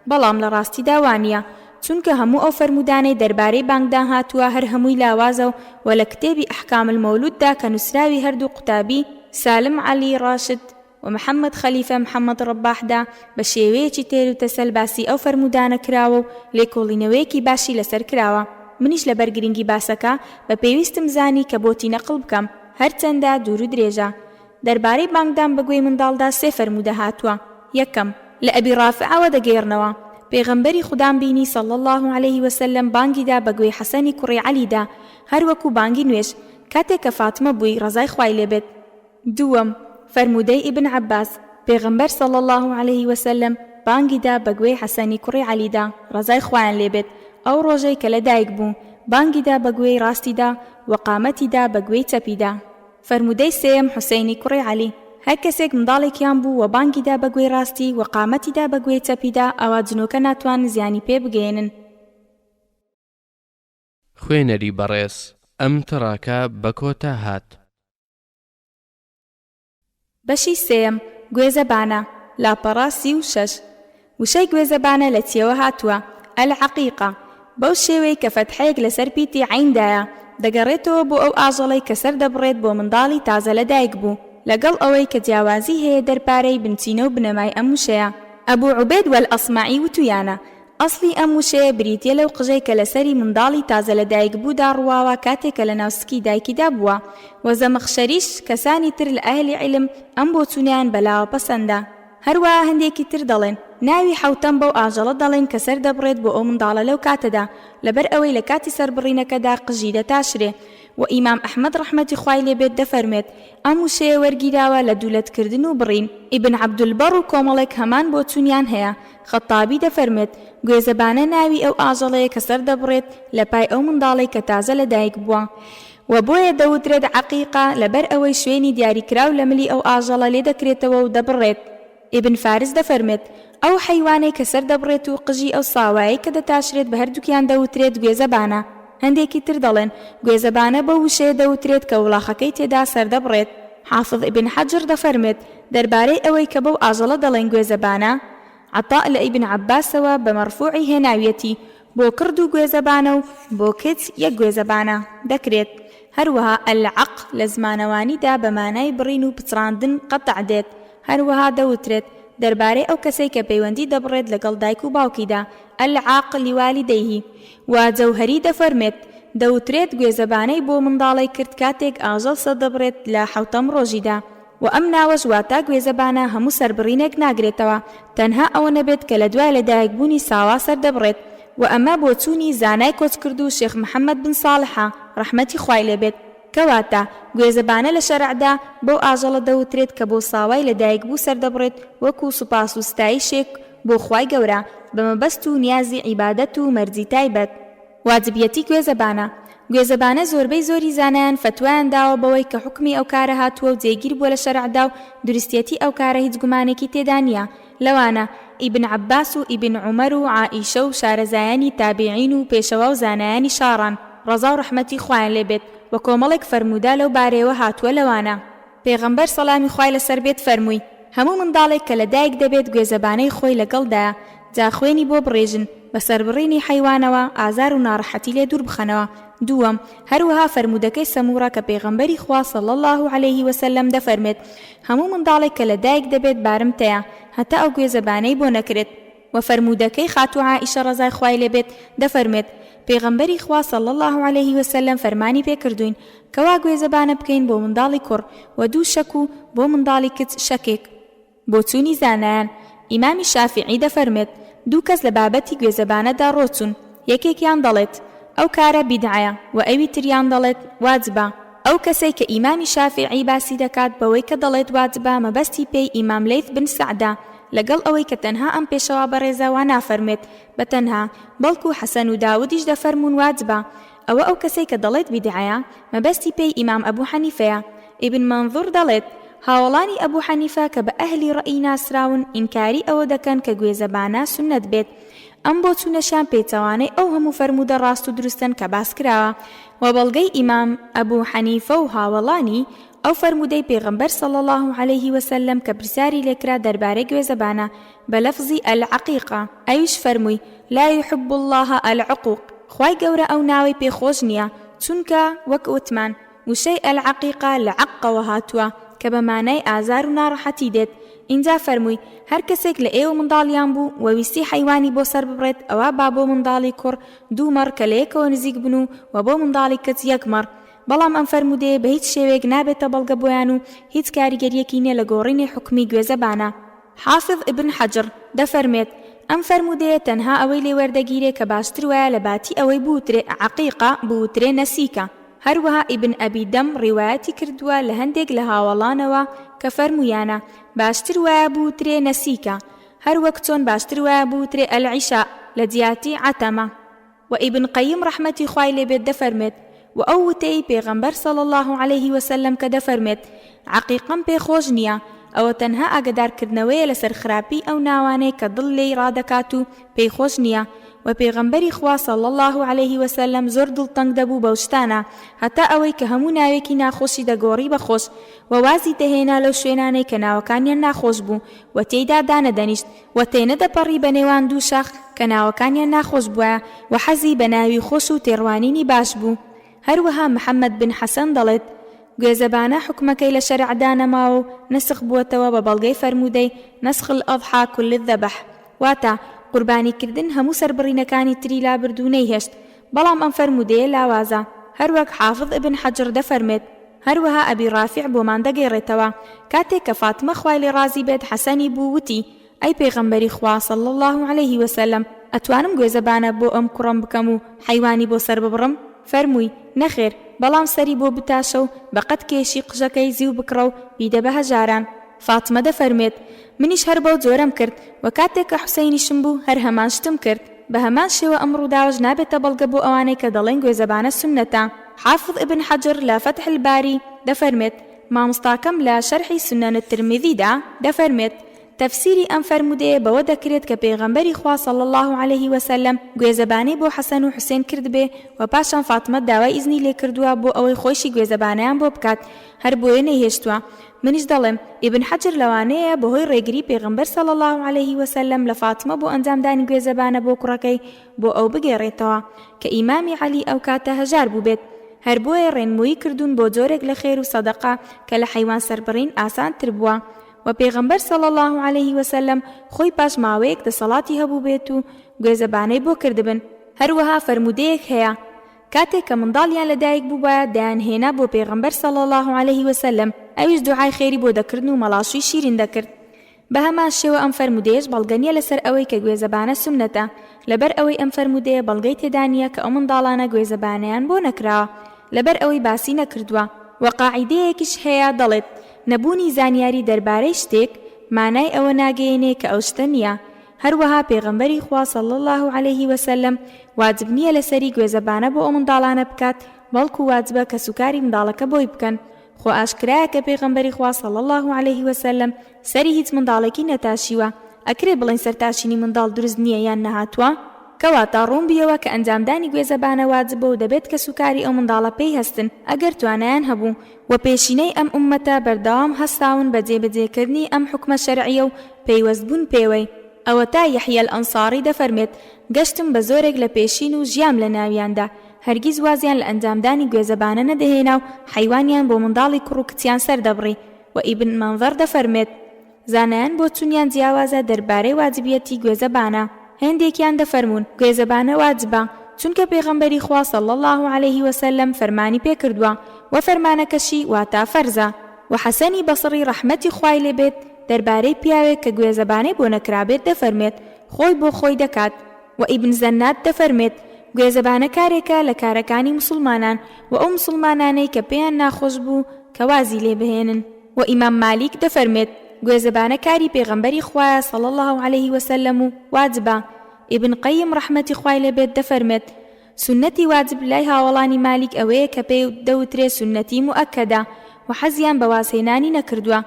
بەڵام لە ڕاستیدا وانییە، چونکە هەموو ئەو فەرموودانەی دەربارەی بانگدان هاتووە هەر هەمووی لاوازە و وە لە کتێبی احکام المولود دا کە نووسراوی هەردوو قوتابی، سالم علی راشد، و محمد خەلیفە محمد ڕەباح دا بە شێوەیەکی تێر و تەسەل باسی ئەو فەرموودانە کراوە و لێکۆڵینەوەیەکی باشی لەسەر کراوە منیش لەبەر گرنگی باسەکە بە پێویستم زانی کە بۆتی نەقڵ بکەم هەرچەندە دوور و درێژە دەربارەی بانگدان بە گوێی منداڵدا سێ فەرموودە هاتووە یەکەم، لە ئەبی ڕافعەوە دەگێڕنەوە، پێغەمبەری خودام بینی صلی اللە علیه وسلم بانگی دا بە گوێی حەسەنی کوڕی عەلی دا هەر وەکو بانگی نوێژ کاتێک کە فاتمە بووی ڕەزای خوای لێ بێت. دووەم، فەرموودەی ئیبن عەباس، پێغەمبەر صلی اللە علیه وسلم بانگی دا بە گوێی حەسەنی کوڕی عەلیدا ڕەزای خوایان لێ بێت ئەو ڕۆژەی کە لە دایک بوو، بانگی دا بە گوێی ڕاستیدا و قامەتی دا بە گوێی چەپیدا. فەرموودەی سێیەم حوسەینی کوڕی عەلی، هەر کەسێک منداڵێکیان بوو و بانگی دا بە گوێی ڕاستی و قامەتی دا بە گوێی چەپیدا ئەوا جنۆکە ناتوانن زیانی پێ بگەیەنن. خوێنەری بەڕێز ئەم تڕاکە بە کۆتا هات. بەشی سێیەم، گوێزەبانە، لاپەڕە 36. وشەی گوێزەبانە لە چییەوە هاتووە؟ العقیقە، بەو شێوەی کە فەتحەیەک لەسەر پیتی عەین دایە، دەگەڕێتەوە بۆ ئەو ئاژەڵەی کە سەر دەبڕێت بۆ منداڵی تازە لەدایک بوو، لەگەڵ ئەوەی کە جیاوازی هەیە دەرپارەی بنچینە و بنەمای ئەم وشەیە. ئەبو عوبێد وەلئەسمەعی وتوویانە، ئەسڵی ئەم وشەیە بریتیە لەو قژەی کە لەسەری منداڵی تازە لەدایکبوودا ڕواوە کاتێ کە لەناو سکی دایکیدا بووە، وە زەمخشەریش کەسانی تر لە ئەهلی عیلم ئەم بۆچوونەیان بەلاوە پەسەندە. هەروەها هەندێکی تر دەڵێن، ناوی حەوتەم بەو ئاژەڵە دەڵێن کە سەر دەبڕێت بۆ ئەو منداڵە لەو کاتەدا، لەبەر ئەوەی لە کاتی سەربڕینەکەدا قژی دەتاشرێ. وە ئیمام ئەحمەد ڕەحمەتی خوای لێ بێت دەفەرموێت، ئەم وشەیە وەرگیراوە لە دوولەتکردن و بڕین. ئیبن عەبدولبەڕ و کۆمەڵێک هەمان بۆچوونیان هەیە. خەتابی دەفەرموێت، گوێزەبانە ناوی ئەو ئاژەڵەیە کە سەردەبڕێت لە پای ئەو منداڵەی کە تازە لە دایک بووە. وە بۆیە دەوترێت عەقیقە لەبەر ئەوەی شوێنی دیاریکراو لە ملی ئەو ئاژەڵە لێ دەکرێتەوە و دەبڕێت. ئیبن فارس دەفەرموێت، ئەو حەیوانەی کە سەردەبڕێت و قژی ئەو ساوایەی کە دەتاشرێت بە هەردووکیان دەوترێت گوێزەبانە. هەندێکی تر دەڵێن، گوێزەبانە بەو وشەیە دەوترێت کە وڵاخەکەی تێدا سەردەبڕێت. حافظ ئیبن حەجر دەفەرموێت دەربارەی ئەوەی کە بەو ئاژەڵە دەڵێن گوێزەبانە، عەتاء لە ئیبن عەباسەوە بە مەڕفوعی هێناویەتی، بۆ کوڕ دوو گوێزەبانە و بۆ کچ یەک گوێزەبانە، دەکرێت. هەروەها العق لە زمانەوانیدا بە مانای بڕین و پچڕاندن، قطع، دێت. هەروەها دەوترێت دەربارەی ئەو کەسەی کە پەیوەندی دەبڕێت لەگەڵ دایک و باوکیدا، العاق لوالدیه، و جەوهەری دەفەرمێت، دەوترێت گوێزەبانەی بۆ منداڵەی کرد کاتێک ئاژەڵ سەردەبڕێت لە حەوتەم ڕۆژیدا، وە ئەم ناوەش واتا گوێزەبانە هەموو سەربڕینێک ناگرێتەوە تەنها ئەوە نەبێت کە لە دوای لەدایک بوونی ساوا سەردەبڕێت، وە ئەمە بۆچوونی زانای کۆچکردوو شێخ محمد بن ساڵحە ڕەحمەتی خوای لێ بێت. کەواتە، گوێزەبانە لە شەرعدا بەو ئاژەڵە دەوترێت کە بۆ ساوای لەدایکبوو سەردەبڕێت وەکو سوپاس و ستایشێک بۆ خوای گەورە، بە مەبەست و نیازی عیبادەت و مەرجی تایبەت. واجبیەتی گوێزەبانە، گوێزەبانە زۆربەی زۆری زانایان فەتوایان داوە بەوەی کە حوکمی ئەو کارە هاتووە و جێگیر بووە لە شەرعدا و دروستیەتی ئەو کارە هیچ گومانێکی تێدا نییە، لەوانە، ئیبن عەباس و ئیبن عومەر و عائیشە و شارەزایانی تابیعین و پێشەوا و زانایانی شاڕان، ڕەزا و ڕەحمەتی خوایان لێ بێت، وە کۆمەڵێک فەرموودە لەو بارەیەوە هاتووە لەوانە. پێغەمبەر سەلامی خوای لەسەر بێت فەرمووی، هەموو منداڵێک کە لەدایک دەبێت گوێزەبانەی خۆی لەگەڵدایە، جا خوێنی بۆ بڕێژن، بە سەربڕینی حەیوانەوە ئازار و ناڕەحەتی لێ دوور بخەنەوە. دووەم، هەروەها فەرموودەکەی سەموڕە کە پێغەمبەری خوا صلی اللە علیه وسلم دەفەرموێت، هەموو منداڵێک کە لە دایک دەبێت بارمتەیە هەتا ئەو گوێزەبانەی بۆ نەکرێت. وە فەرموودەکەی خاتوو عائیشە ڕەزای خوای لێ بێت دەفەرموێت، پێغەمبەری خوا صلی اللە علیه وسلم فەرمانی پێ کردووین کەوا گوێزەبانە بکەین بۆ منداڵی کوڕ وە دوو شەک و بۆ منداڵی کچ شەکێک. بۆچوونی زانایان، ئیمامی شافیعی دەفەرموێت، دوو کەس لە بابەتی گوێزەبانەدا ڕۆچوون، یەکێکیان دەڵێت، ئەو کارە بیدعەیە، وە ئەوی تریان دەڵێت، واجبە. ئەو کەسەی کە ئیمامی شافیعی باسی دەکات بەوەی کە دەڵێت واجبە مەبەستی پێی ئیمام لەیث بن سەعدە، لەگەڵ ئەوەی کە تەنها ئەم پێشەوا بەڕێزە وا نافەرموێت بە تەنها، بەڵکو حەسەن و داودیش دەفەرموون واجبە. ئەوە ئەو کەسەی کە دەڵێت بیدعەیە مەبەستی پێی ئیمام ئەبو حەنیفەیە. ئیبن مەنظور دەڵێت، هاوەڵانی ئەبو حەنیفە کە بە ئەهلی ڕەئی ناسراون ئینکاری ئەوە دەکەن کە گوێزەبانە سوننەت بێت، ئەم بۆچوونەشیان پێچەوانەی ئەو هەموو فەرموودە ڕاست و دروستەن کە باس کراوە، وە بەڵگەی ئیمام ئەبو حەنیفە و هاوەڵانی ئەو فەرموودەی پێغەمبەر صلی اللە علیه وسلم کە پرسیاری لێکرا دەربارەی گوێزەبانە بە لەفزی العقیقە ئەویش فەرمووی لا یحب اللە العقوق خوای گەورە ئەو ناوەی پێ خۆش نییە چونکە وەک وتمان وشەی العقیقە لە عەققەوە هاتووە کە بە مانای ئازار و ناڕەحەتی دێت ئینجا فەرمووی هەر کەسێک لە ئێوە منداڵیان بوو وە ویستی حەیوانی بۆ سەر ببڕێت ئەوا با بۆ منداڵی کوڕ دوو مەڕ کە لە یەکەوە نزیک بن و وە بۆ منداڵی کچ یەک مەڕ بەڵام ئەم فەرموودەیە بە هیچ شێوەیەک نابێتە بەڵگە بۆیان و هیچ کاریگەرییەکی نیە لە گۆڕینی حوکمی گوێزەبانە. حافظ ابن حجر، دەفەرمێت، ئەم فەرموودەیە تەنها ئەوەی لێ وەردەگیرێ کە باشتر وایە لە باتی ئەوەی بوترێ عقیقە بوترێ نەسیکە، هەروەها ئیبن ئەبی دەم ڕیوایەتی کردووە لە هەندێک لە هاوەڵانەوە کە فەرموویانە، باشتر وایە بوترێ نەسیکە، هەروەک چۆن باشتر وایە بوترێ العشاء لە جیاتی عتمە. وە ئیبن قەیم ڕەحمەتی خوای لێ بێت دەفەرمێت، وە ئەو وتەیەی پێغەمبەر صلی اللە علیه وسلم کە دەفەرمێت، عەقیقەم پێ خۆش نییە، ئەوە تەنها ئاگەدار کردنەوەیە لەسەر خراپی ئەو ناوانەی کە دڵ لێی ڕادەکات و پێی خۆش نییە، وە پێغەمبەری خوا صلی اللە علیه وسلم زۆر دڵتەنگ دەبوو بەو شتانە هەتا ئەوەی کە هەموو ناوێکی ناخۆشی دەگۆڕی بە خۆش، وە وازی دەهێنا لەو شوێنانەی کە ناوەکانیان ناخۆش بوو و تێیدا دانەدەنیشت، وە تێنەدەپەڕی بە نێوان دوو شاخ کە ناوەکانیان ناخۆش بوایە وە حەزی بە ناوی خۆش و تێڕوانینی باش بوو. هەروەها محەمەد بن حەسەن دەڵێت، گوێزەبانە حوکمەکەی لە شەرعدا نەماوە و نەسخ بووەتەوە بە بەڵگەی فەرموودەی، نسخ الاضحی کل الذبح، واتە، قوربانی کردن هەموو سەربڕینەکانی تری لابرد و نەیهێشت، بەڵام ئەم فەرموودەیە لاوازە، هەروەک حافظ ابن حجر دەفەرموێت، هەروەها ئەبی ڕافیع بۆمان دەگێڕێتەوە، کاتێک کە فاتمە خوای لێ ڕازی بێت حەسەنی بوو وتی، ئەی پێغەمبەری خوا صلی اللە علیه وسلم ئەتوانم گوێزەبانە بۆ ئەم کوڕەم بکەم و حەیوانی بۆ سەر ببڕم؟ فەرمووی، نەخێر، بەڵام سەری بۆ بتاشە و بە قەد کێشی قژەکەی زیو بکڕە و بیدە بە هەژاران. فاتمە دەفەرموێت، منیش هەر بەو جۆرەم کرد، وە کاتێک کە حوسەینیشم بوو هەر هەمان شتم کرد. بە هەمان شێوە ئەم ڕووداوەش نابێتە بەڵگە بۆ ئەوانەی کە دەڵێن گوێزەبانە سوننەتە. حافظ ابن حجر لە فتح الباری دەفەرموێت، مامۆستاکەم لە شەرحی سنن الترمذی دا دەفەرموێت، تەفسیری ئەم فەرموودەیە بەوە دەکرێت کە پێغەمبەری خوا صلی اللە علیه وسلم گوێزەبانەی بۆ حەسەن و حوسێن کردبێ و پاشان فاتمە داوای ئیزنی لێ کردووە بۆ ئەوەی خۆیشی گوێزەبانەیان بۆ بکات هەر بۆیە نەیهێشتووە منیش دەڵێم ئیبن حەجر لەوانەیە بەهۆی ڕێگری پێغەمبەر صلی اللە علیه وسلم لە فاتمە بۆ ئەنجامدانی گوێزەبانە بۆ کوڕەکەی بۆ ئەو بگێڕێتەوە کە ئیمامی عەلی ئەو کاتە هەژار بووبێت هەر بۆیە ڕێنموویی کردوون بۆ جۆرێک لە خێر و سەدەقە کە لە حەیوان سەربڕین ئاسان تر بووە وە پێغەمبەر صلی اللە علیه وسلم خۆی پاش ماوەیەک دەسەڵاتی هەبووبێت و گوێزەبانەی بۆ کردبن. هەروەها فەرموودەیەک هەیە، کاتێک کە منداڵیان لەدایک بووبایە دەیانهێنا بۆ پێغەمبەر صلی اللە علیه وسلم ئەویش دوعای خێری بۆ دەکردن و مەڵاشووی شیرین دەکرد. بەهەمان شێوە ئەم فەرموودەیەش بەڵگە نیە لەسەر ئەوەی کە گوێزەبانە سوننەتە، لەبەر ئەوەی ئەم فەرموودەیە بەڵگەی تێدا نیە کە ئەو منداڵانە گوێزەبانەیان بۆ نەکراوە لەبەر ئەوەی باسی نەکردووە. وە قاعیدەیەکیش هەیە دەڵێت، نەبوونی زانیاری دەربارەی شتێک مانای ئەوە ناگەیەنێ کە ئەو شتە نیە، هەروەها پێغەمبەری خوا صلی اللە علیه وسلم واجب نیە لەسەری گوێزەبانە بۆ ئەو منداڵانە بکات بەڵکو واجبە کەسوکاری منداڵەکە بۆی بکەن خۆ ئاشکرایە کە پێغەمبەری خوا صلی اللە علیه وسلم سەری هیچ منداڵێکی نەتاشیوە، ئەکرێ بڵێین سەرتاشینی منداڵ دروست نیە یان نەهاتووە؟ کەواتە ڕوون بیەوە کە ئەنجامدانی گوێزەبانە واجبە و دەبێت کەسوکاری ئەو منداڵە پێی هەستن ئەگەر توانایان هەبوو، وە پێشینەی ئەم ئوممەتە بەردەوام هەستاون بە جێبەجێکردنی ئەم حوکمە شەرعیە و پەیوەست بوون پێوەی. ئەوەتا یەحیی الانصاری دەفەرمێت، گەشتم بە زۆرێک لە پێشین و ژیام لە ناویاندا، هەرگیز وازیان لە ئەنجامدانی گوێزەبانە نەدەهێنا و حەیوانیان بۆ منداڵی کوڕ و کچیان سەردەبڕی، وە ئیبن مەنزەر دەفەرمێت، زانایان بۆچوونیان جیاوازە دەربارەی واجبیەتی گوێزەبانە، هێندێکیان دەفەرموون، گوێزەبانە واجبە، چونکە پێغەمبەری خوا صلی اللە علیه وسلم فەرمانی پێکردووە، وە فەرمانەکەشی واتا فەرزە. وە حەسەنی بەسڕی ڕەحمەتی خوای لێ بێت دەربارەی پیاوێک کە گوێزەبانەی بۆ نەکرابێت دەفەرموێت، خۆی بۆ خۆی دەکات، وە ئیبن زەناد دەفەرموێت، گوێزەبانە کارێکە لە کارەکانی موسڵمانان، وە ئەو موسڵمانانەی کە پێیان ناخۆش بوو کە وازی لێ بهێنن. وە ئیمام مالیک دەفەرموێت، گوێزەبانە کاری پێغەمبەری خوایە صلی اللە علیه وسلم و واجبە، ئیبن قەیم ڕەحمەتی خوای لێ بێت دەفەرموێت، سوننەتی واجب لای هاوەڵانی مالیک ئەوەیە کە پێی دەوترێ سوننەتی موئەکەدە و حەزیان بە وازهێنانی نەکردووە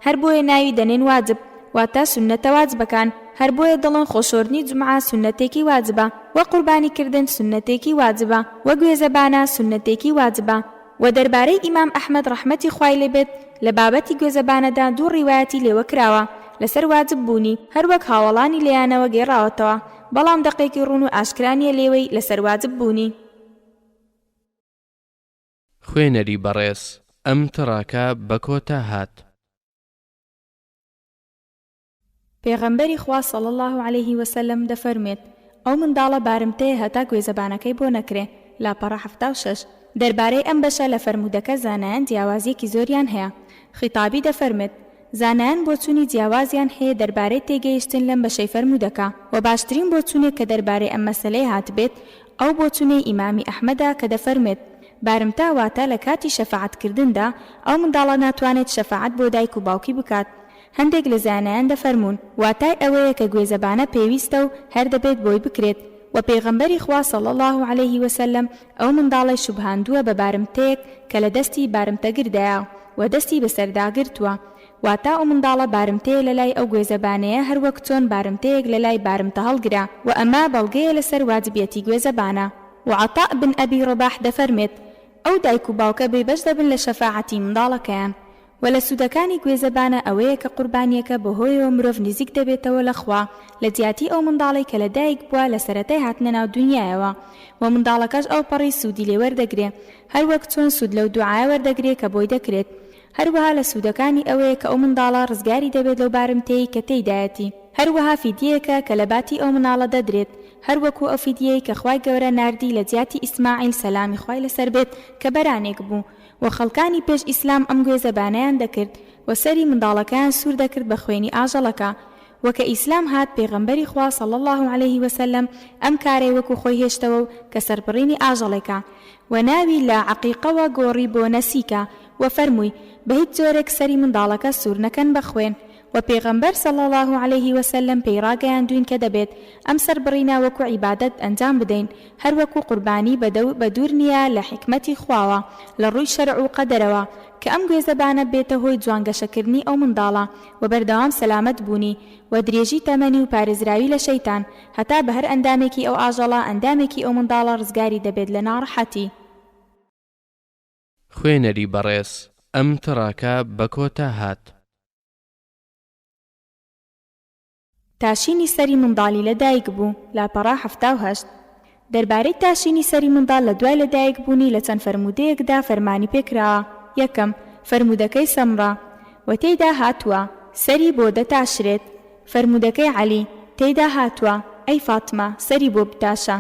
هەر بۆیە ناوی دەنێن واجب واتە سوننەتە واجبەکان هەر بۆیە دەڵێن خۆشۆردنی جومعە سوننەتێکی واجبە وە قوربانی کردن سوننەتێکی واجبە وە گوێزەبانە سوننەتێکی واجبە وە دەربارەی ئیمام ئەحمەد ڕەحمەتی خوای لێ بێت لە بابەتی گوێزەبانەدا دوو ڕیوایەتی لێوە کراوە لەسەر واجب بوونی هەروەک هاوەڵانی لێیانەوە گێڕاوەتەوە بەڵام دەقێکی ڕوون و ئاشکرا نیە لێوەی لەسەر واجب بوونی. خوێنەری بەڕێز ئەم تڕاکە بە کۆتا هات. پێغەمبەری خوا صلی اللە علیه وسلم دەفەرموێت، ئەو منداڵە بارمتەیە هەتا گوێزەبانەکەی بۆ نەکرێ، لاپەڕە 76. دەربارەی ئەم بەشە لە فەرموودەکە زانایان جیاوازیەکی زۆریان هەیە، خیتابی دەفەرموێت، زانایان بۆچوونی جیاوازیان هەیە دەربارەی تێگەیشتن لەم بەشەی فەرموودەکە، وە باشترین بۆچوونێک کە دەربارەی ئەم مەسەلەیە هاتبێت ئەو بۆچوونەی ئیمامی ئەحمەدە کە دەفەرموێت، بارمتە واتە لە کاتی شەفاعەت کردندا ئەو منداڵە ناتوانێت شەفاعەت بۆ دایک و باوکی بکات، هەندێک لە زانایان دەفەرموون، واتای ئەوەیە کە گوێزەبانە پێویستە و هەر دەبێت بۆی بکرێت، وە پێغەمبەری خوا صلی اللە علیه وسلم ئەو منداڵەی شوبهاندووە بە بارمتەیەک کە لە دەستی بارمتەگردایە و دەستی بەسەردا گرتووە، واتە ئەو منداڵە بارمتەیە لەلای ئەو گوێزەبانەیە هەروەک چۆن بارمتەیەک لەلای بارمتەهەڵگرە، وە ئەمە بەڵگەیە لەسەر واجبیەتی گوێزەبانە. وە عەطاء بن ئەبی ڕەباح دەفەرمێت، ئەو دایک و باوکە بێبەش دەبن لە شەفاعەتی منداڵەکەیان، وە لە سوودەکانی گوێزەبانە ئەوەیە کە قوربانیەکە بەهۆیەوە مرۆڤ نزیک دەبێتەوە لە خوا لە جیاتی ئەو منداڵەی کە لە دایک بووە لە سەرەتای هاتنە ناو دونیایەوە وە منداڵەکەش ئەوپەڕی سوودی لێ وەردەگرێ هەروەک چۆن سوود لەو دوعایە وەردەگرێ کە بۆی دەکرێت هەروەها لە سوودەکانی ئەوەیە کە ئەو منداڵە ڕزگاری دەبێت لەو بارمتەیەی کە تێیدایەتی هەروەها فیدیەیەکە کە لە باتی ئەو مناڵە دەدرێت هەروەکو ئەو فیدیەی کە خوای گەورە ناردی لە جیاتی ئیسماعیل سەلامی خوای لەسەر بێت کە بەرانێک بوو وە خەڵکانی پێش ئیسلام ئەم گوێزەبانەیان دەکرد و سەری منداڵەکەیان سوور دەکرد بە خوێنی ئاژەڵەکە وە کە ئیسلام هات پێغەمبەری خوا صلی اللە علیه وسلم ئەم کارەی وەکو خۆی هێشتەوە و کە سەربڕینی ئاژەڵێکە وە ناوی لە عەقیقەوە گۆڕی بۆ نەسیکە وە فەرمووی بە هیچ جۆرێک سەری منداڵەکە سوور نەکەن بە خوێن. وە پێغەمبەر صلی اللە علیه وسلم پێی ڕاگەیاندووین کە دەبێت ئەم سەربڕینە وەکو عیبادەت ئەنجام بدەین هەر وەکو قوربانی بە دوور نیە لە حیکمەتی خواوە لە ڕووی شەرع و قەدەرەوە کە ئەم گوێزەبانە بێتە هۆی جوان گەشەکردنی ئەو منداڵە و بەردەوام سەلامەت بوونی و درێژی تەمەنی و پارێزراوی لە شەیتان هەتا بە هەر ئەندامێکی ئەو ئاژەڵە ئەندامێکی ئەو منداڵە ڕزگاری دەبێت لە ناڕەحەتی. خوێنەری بەڕێز ئەم تڕاکە بە کۆتا هات. تاشینی سەری منداڵی لە دایک بوو، لاپەڕە 78. دەربارەی تاشینی سەری منداڵ لە دوای لە دایک بوونی لە چەند فەرموودەیەکدا فەرمانی پێ کراوە، یەکەم، فەرموودەکەی سەمڕە، و تێیدا هاتووە، سەری بۆ دەتاشرێت، فەرموودەکەی عەلی، تێیدا هاتووە، ئەی فاتمە، سەری بۆ بتاشە.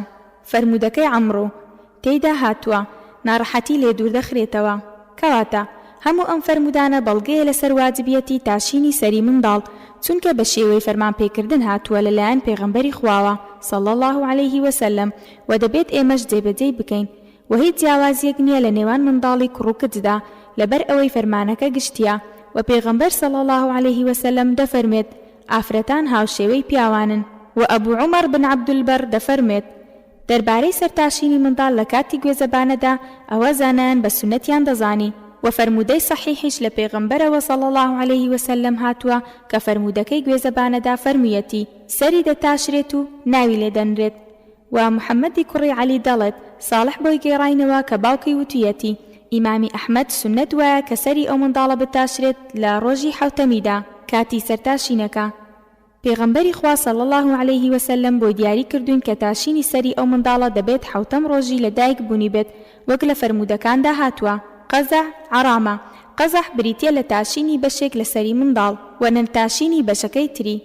فەرموودەکەی عەمڕو، تێیدا هاتووە، ناڕەحەتی لێ دوور دەخرێتەوە. کەواتە، هەموو ئەم فەرموودانە بەڵگەیە لەسەر واجبیەتی تاشینی سەری منداڵ، چونکە بە شێوەی فەرمانپێکردن هاتووە لەلایەن پێغەمبەری خواوە، صلی اللە علیه وسلم، و دەبێت ئێمەش جێبەجێی بکەین، وە هیچ جیاوازیەک نیە لە نێوان منداڵی کوڕ و کچدا لەبەر ئەوەی فەرمانەکە گشتیە، وە پێغەمبەر صلی اللە علیه وسلم دەفەرموێت، ئافرەتان هاوشێوەی پیاوانن. وە ئەبو عومەڕ بن عەبدولبەڕ دەفەرموێت، دەربارەی سەرتاشینی منداڵ لە کاتی گوێزەبانەدا ئەوە زانایان بە سوننەتیان دەزانی، وە فەرموودەی سەحیحیش لە پێغەمبەرەوە صلی اللە علیه وسلم هاتووە کە فەرموودەکەی گوێزەبانەدا فەرموویەتی، سەری دەتاشرێت و ناوی لێ دەنرێت. وە محمدی کوڕی عەلی دەڵێت، ساڵح بۆی گێڕاینەوە کە باوکی وتویەتی، ئیمامی ئەحمەد سوننەت وایە کە سەری ئەو منداڵە بتاشرێت لە ڕۆژی حەوتەمیدا، کاتی سەرتاشینەکە. پێغەمبەری خوا صلی اللە علیه وسلم بۆی دیاری کردوین کە تاشینی سەری ئەو منداڵە دەبێت حەوتەم ڕۆژی لە دایک بونی بێت وەک لە فەرموودەکاندا هاتووە، قەزع، عەرامە، قەزع بریتیە لە تاشینی بەشێک لە سەری منداڵ و نەتاشینی بەشەکەی تری،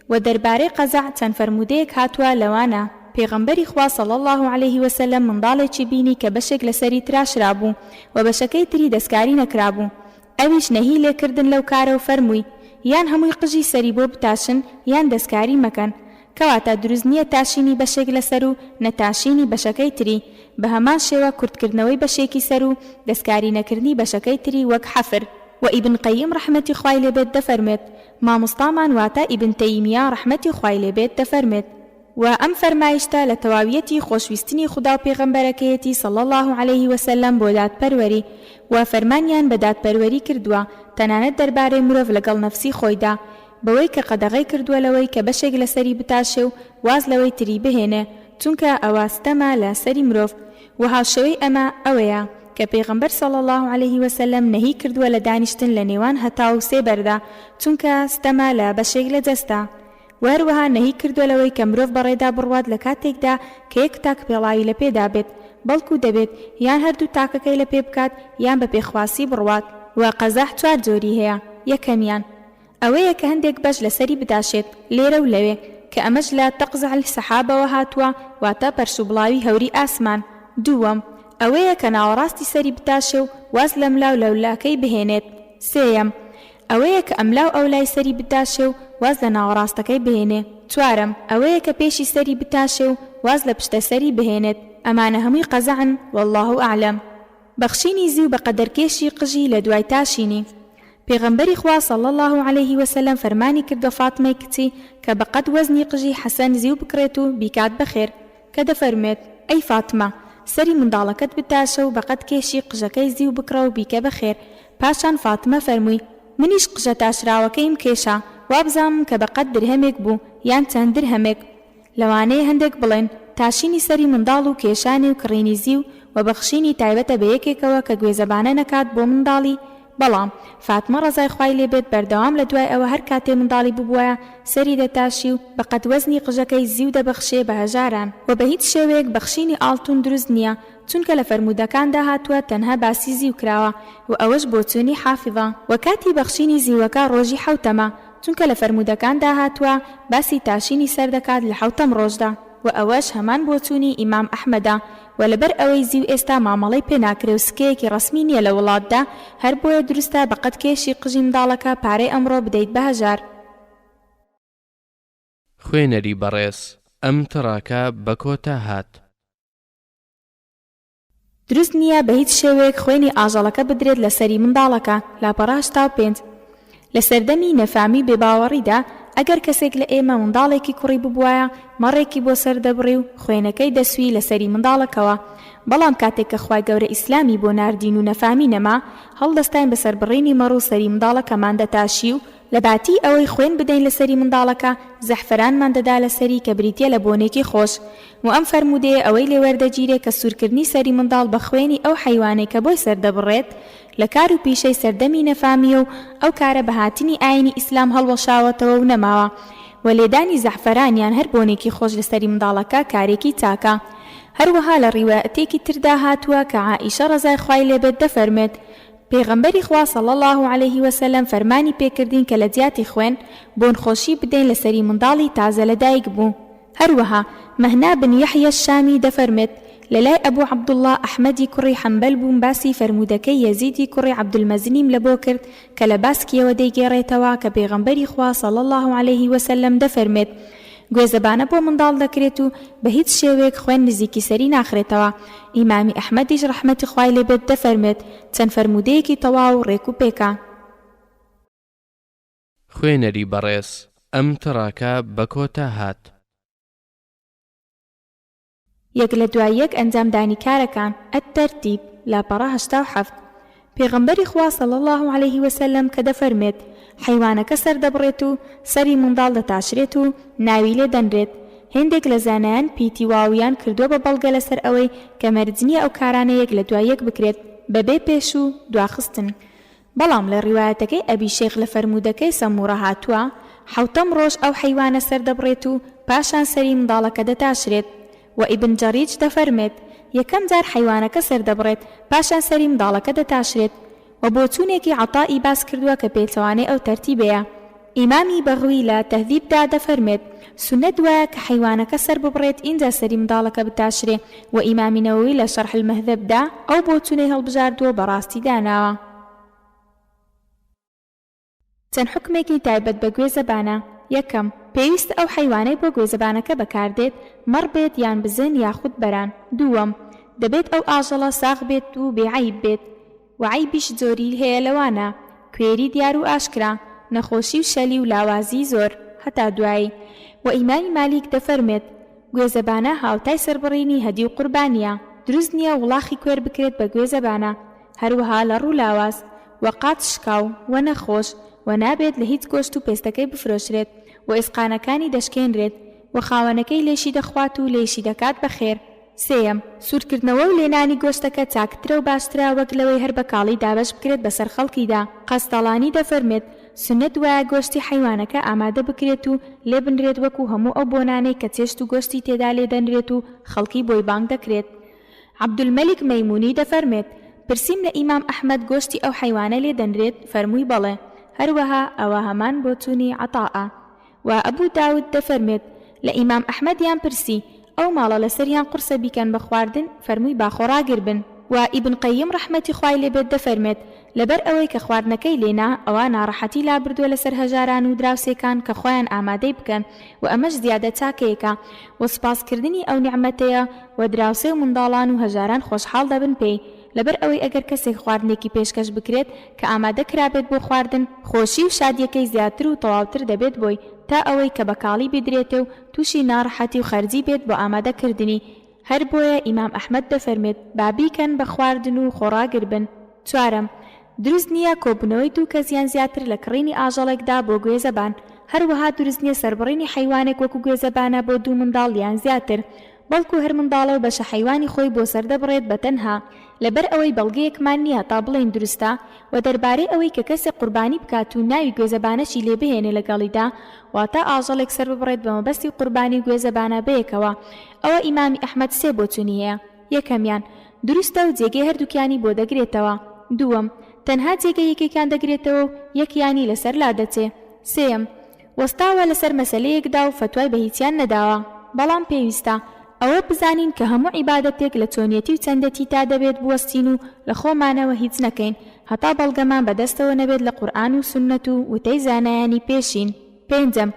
وە دەربارەی قەزع چەند فەرموودەیەک هاتووە لەوانە، پێغەمبەری خوا صلی اللە علیه وسلم منداڵێکی بینی کە بەشێک لە سەری تراشرابوو و بەشەکەی تری دەستکاری نەکرابوو ئەویش نەهی لێ کردن لەو کارە و فەرمووی، یان هەمووی قژی سەری بۆ بتاشن یان دەستکاری مەکەن. کەواتە دروست نییە تاشینی بەشێک لە سەر و نەتاشینی بەشەکەی تری، بە هەمان شێوە کورتکردنەوەی بەشێکی سەر و دەستکاری نەکردنی بەشەکەی تری وەک حەفر. وە ئیبن قەیم ڕەحمەتی خوای لێ بێت دەفەرموێت، مامۆستامان واتە ئیبن تەیمیە ڕەحمەتی خوای لێ بێت دەفەرموێت، وە ئەم فەرمایشتە لە تەواویەتی خۆشویستنی خودا و پێغەمبەرەکەیەتی صلی اللە علیه وسلم بۆ دادپەروەری، وە فەرمانیان بە دادپەروەری کردووە تەنانەت دەربارەی مرۆڤ لەگەڵ نەفسی خۆیدا بەوەی کە قەدەغەی کردووە لەوەی کە بەشێک لەسەری بتاشێ و واز لەوەی تری بهێنێ چونکە ئەوە ستەمە لە سەری مرۆڤ، وە هاوشێوەی ئەمە ئەوەیە کە پێغەمبەر صلی اللە علیه وسلم نەهی کردووە لە دانیشتن لە نێوان هەتاو و سێبەردا چونکە ستەمە لە بەشێک لە جەستە. وە هەروەها نەهی کردووە لەوەی کە مرۆڤ بەڕێدا بڕوات لە کاتێکدا کە یەک تاک پێڵاوی لە پێدا بێت، بەڵکو دەبێت یان هەردوو تاکەکەی لە پێ بکات یان بە پێخواسی بڕوات. وە قەزەح چوار جۆری هەیە، یەکەمیان، ئەوەیە کە هەندێک بەش لە سەری بداشێت لێرە و لەوێ، کە ئەمەش لە، تقزع السحاب، ەوە هاتووە، واتە پەرشوبڵاوی هەوری ئاسمان. دووەم، ئەوەیە کە ناوەڕاستی سەری بتاشێ و واز لەملا و لەولاکەی بهێنێت. سێیەم، ئەوەیە کە ئەملاو ئەولای سەری بتاشێ و واز لە ناوەڕاستەکەی بهێنێ. چوارەم، ئەوەیە کە پێشی سەری بتاشێ و واز لە پشتە سەری بهێنێت. ئەمانە هەمووی قەزەعن واللە اعلم. بەخشینی زیو بە قەدەر کێشی قژی لە دوای تاشینی. پێغەمبەری خوا صلی اللە علیه وسلم فەرمانی کردوە فاتمەی کچی کە بە قەد وەزنی قژی حەسەن زیو بکڕێت و بیکات بە خێر. کە دەفەرموێت، ئەی فاتمە! سەری منداڵەکەت بتاشە و بەقەد کێشی قژەکەی زیو بکڕە و بیکە بە خێر. پاشان فاتمە فەرمووی، منیش قژە تاشراوەکەیم کێشا، وابزانم کە بەقەد درهەمێک بوو یان چەند درهەمێک. لەوانەیە هەندێک بڵێن، تاشینی سەری منداڵ و کێشانی و کڕینی زیو و بەخشینی تایبەتە بە یەکێکەوە کە گوێزەبانە نەکات بۆ منداڵی، بەڵام، فاتمە ڕەزای خوای لێ بێت بەردەوام لە دوای ئەوە هەر کاتێ منداڵی ببوایە سەری دەتاشی و بە قەد وەزنی قژەکەی زیو دەبەخشێ بە هەژاران. وە بە هیچ شێوەیەک بەخشینی ئاڵتون دروست نیە چونکە لە فەرموودەکاندا هاتووە تەنها باسی زیو کراوە و ئەوەش بۆچوونی حافظە. وە کاتی بەخشینی زیوەکە ڕۆژی حەوتەمە چونکە لە فەرموودەکاندا هاتووە باسی تاشینی سەر دەکات لە حەوتەم ڕۆژدا. وە ئەوەش هەمان بۆچوونی ئیمام ئەحمەدە، وە لەبەر ئەوەی زیو ئێستا مامەڵەی پێ ناکرێ و سکەیەکی ڕەسمی نیە لە وڵاتدا هەر بۆیە دروستە بە قەد کێشی قژی منداڵەکە پارەی ئەمڕۆ بدەیت بە هەژار. خوێنەری بەڕێز ئەم تڕاکە بە کۆتا هات. دروست نییە بە هیچ شێوەیەک خوێنی ئاژەڵەکە بدرێت لە سەری منداڵەکە، لاپەڕە 85. لە سەردەمی نەفامی و بێباوەڕیدا ئەگەر کەسێک لە ئێمە منداڵێکی کوڕی ببوایە مەڕێکی بۆ سەر دەبڕی و خوێنەکەی دەسوی لە سەری منداڵەکەوە بەڵام کاتێک کە خوای گەورە ئیسلامی بۆ ناردین و نەفامی نەما هەڵدەستاین بە سەربڕینی مەڕ و سەری منداڵەکەمان دەتاشی و لە باتی ئەوەی خوێن بدەین لە سەری منداڵەکە زەحفەرانمان دەدا لە سەری کە بریتیە لە بۆنێکی خۆش و ئەم فەرموودەیە ئەوەی لێ وەردەگیرێ کە سوورکردنی سەری منداڵ بە خوێنی ئەو حەیوانەی کە بۆی سەر دەبڕێت لە کار و پیشەی سەردەمی نەفامییە و ئەو کارە بە هاتنی ئایینی ئیسلام هەڵوەشاوەتەوە و نەماوە و لێدانی زەعفەران یان هەر بۆنێکی خۆش لە سەری منداڵەکە کارێکی چاکە. هەروەها لە ڕیوایەتێکی تردا هاتووە کە عائیشە ڕەزای خوای لێ بێت دەفەرموێت، پێغەمبەری خوا صلی اللە علیه وسلم فەرمانی پێکردین کە لە جیاتی خوێن، بۆن خۆشی بدەین لە سەری منداڵی تازە لە دایک بوو. هەروەها، مهنا بن یحیی الشامی، دەفەرموێت، لە لای ئەبو عەبدوڵڵا ئەحمەدی کوڕی حەنبەل بووم باسی فەرموودەکەی یەزیدی کوڕی عەبدولمەزنیم لە بۆ کرد کە لە باسکیەوە دەیگێڕێتەوە کە پێغەمبەری خوا صلی اللە علیه وسلم دەفەرموێت، گوێزەبانە بۆ منداڵ دەکرێت و بە هیچ شێوەیەک خوێن نزیکی سەری ناخرێتەوە، ئیمامی ئەحمەدیش ڕەحمەتی خوای لێ بێت دەفەرموێت، چەند فەرموودەیەکی تەواو و ڕێک و پێکە. خوێنەری بەڕێز ئەم تڕاکە بە کۆتا هات. یەک لە دوای یەک ئەنجام دانی کارەکان، الترتیب، لاپەڕە 87. پێغەمبەری خوا صلی اللە علیه وسلم کە دەفەرموێت، حەیوانەکە سەردەبڕێت و سەری منداڵ دەتاشرێت و ناوی لێ دەنرێت، هێندێک لە زانایان پیتی واویان کردووە بە بەڵگە لەسەر ئەوەی کە مەرج نییە ئەو کارانە یەک لە دوای یەک بکرێت بەبێ پێش و دواخستن. بەڵام لە ڕیوایەتەکەی ئەبی شەیخ لە فەرموودەکەی سەموڕە هاتووە، حەوتەم ڕۆژ ئەو حەیوانە سەردەبڕێت و پاشان سەری منداڵەکە دەتاشرێت، وە ئیبن جەڕیج دەفەرمێت، یەکەم جار حەیوانەکە سەردەبڕێت پاشان سەری منداڵەکە دەتاشرێت، وە بۆچوونێکی عەطا ی باس کردووە کە پێچەوانەی ئەو تەرتیبەیە. ئیمامی بەغوی لە تەهذیب دا دەفەرمێت، سوننەت وایە کە حەیوانەکە سەر ببڕێت ئینجا سەری منداڵەکە بتاشرێ، وە ئیمامی نەوەوی لە شەرح المهذب دا ئەو بۆچوونەی هەڵبژاردووە و بە ڕاستی داناوە. چەند حوکمێکی تایبەت بە گوێزەبانە، یەکەم، پێویستە ئەو حەیوانەی بۆ گوێزەبانەکە بەکاردێت مەڕ بێت یان بزن یاخود بەران. دووەم، دەبێت ئەو ئاژەڵە ساغ بێت و بێ عەیب بێت. وە عەیبیش زۆری هەیە لەوانە، کوێری دیار و ئاشکرا، نەخۆشی و شەلی و لاوازی زۆر. هەتا دوایی. وە ئیمامی مالیک دەفەرموێت، گوێزەبانە هاوتای سەربڕینی هەدی و قوربانیە، دروست نیە وڵاخی کوێر بکرێت بە گوێزەبانە، هەروەها لەڕ و لاواز، وە قاچ شکاو، وە نەخۆش، وە نابێت لە هیچ گۆشت و پێستەکەی بفرۆشرێت، وە ئێسقانەکانی دەشکێنرێت، وە خاوەنەکەی لێشی دەخوات و لێیشی دەکات بە خێر. سێیەم، سوورکردنەوە و لێنانی گۆشتەکە چاکترە و باشترە وەک لەوەی هەر بە کاڵی دابەش بکرێت بەسەر خەڵکیدا. قەستەڵانی دەفەرموێت، سوننەت وایە گۆشتی حەیوانەکە ئامادە بکرێت و لێبنرێت وەکو هەموو ئەو بۆنانەی کە چێشت و گۆشتی تێدا لێدەنرێت و خەڵکی بۆی بانگ دەکرێت. عەبدولمەلیک مەیموونی دەفەرموێت، پرسیم لە ئیمام ئەحمەد گۆشتی ئەو حەیوانە لێدەنرێت، فەرمووی بەڵێ. هەروەها ئەوە هەمان بۆچوونی عەتائە. وە ئەبو داود دەفەرموێت، لە ئیمام ئەحمەدیان پرسی، ئەو ماڵە لەسەریان قورسە بیکەن بە خواردن، فەرمووی با خۆڕاگر بن. وە ئیبن قەیم ڕەحمەتی خوای لێ بێت دەفەرموێت، لەبەر ئەوەی کە خواردنەکەی لێ نا، ئەوا ناڕەحەتی لابردووە لەسەر هەژاران و دراوسێکان کە خۆیان ئامادەی بکەن، وە ئەمەش زیادە چاکەیەکە، وە سوپاس کردنی ئەو نیعمەتەیە، وە دراوسێ و منداڵان و هەژاران خۆشحاڵ دەبن پێی، لەبەر ئەوەی ئەگەر کەسێک خواردنێکی پێشکەش بکرێت کە ئامادە کرابێت بۆ خواردن، خۆشی و شادیەکەی زیاتر و تەواوتر دەبێت بۆی، تا ئەوەی کە بە کاڵی بیدرێتێ و تووشی ناڕەحەتی و خەرجی بێت بۆ ئامادە کردنی، هەر بۆیە ئیمام ئەحمەد دەفەرمێت، با بیکەن بە خواردن و خۆڕاگر بن. چوارەم، دروست نییە کۆبوونەوەی دوو کەس یان زیاتر لە کڕینی ئاژەڵێکدا بۆ گوێزەبان، هەروەها دروست نییە سەربڕینی حەیوانێک وەکو گوێزەبانە بۆ دوو منداڵ یان زیاتر، بەڵکو هەر منداڵە و بەشە حەیوانی خۆی بۆ سەردەبڕێت بە تەنها، لەبەر ئەوەی بەڵگەیەکمان نییە تا بڵێین دروستە، وە دەربارەی ئەوەی کە کەسێک قوربانی بکات و ناوی گوێزەبانەشی لێ بهێنێ لەگەڵیدا، واتە ئاژەڵێک سەرببڕێت بە مەبەستی قوربانی و گوێزەبانە بەیەکەوە، ئەوە ئیمامی ئەحمەد سێ بۆچوونی هەیە، یەکەمیان، دروستە و جێگەی هەردووکیانی بۆ دەگرێتەوە. دووەم، تەنها جێگەی یەکێکیان دەگرێتەوە و یەکیانی لەسەر لادەچێ. سێیەم، وەستاوە لەسەر مەسەلەیەکدا و فەتوای بە هیچیان نەداوە. بەڵام پێویستە ئەوە بزانین کە هەموو عیبادەتێک لە چۆنیەتی و چەندەتیتا دەبێت بوەستین و لە خۆمانەوە هیچ نەکەین هەتا بەڵگەمان بەدەستەوە نەبێت لە قورئان و سوننەت و وتەی زانایانی پێشین. پێنجەم،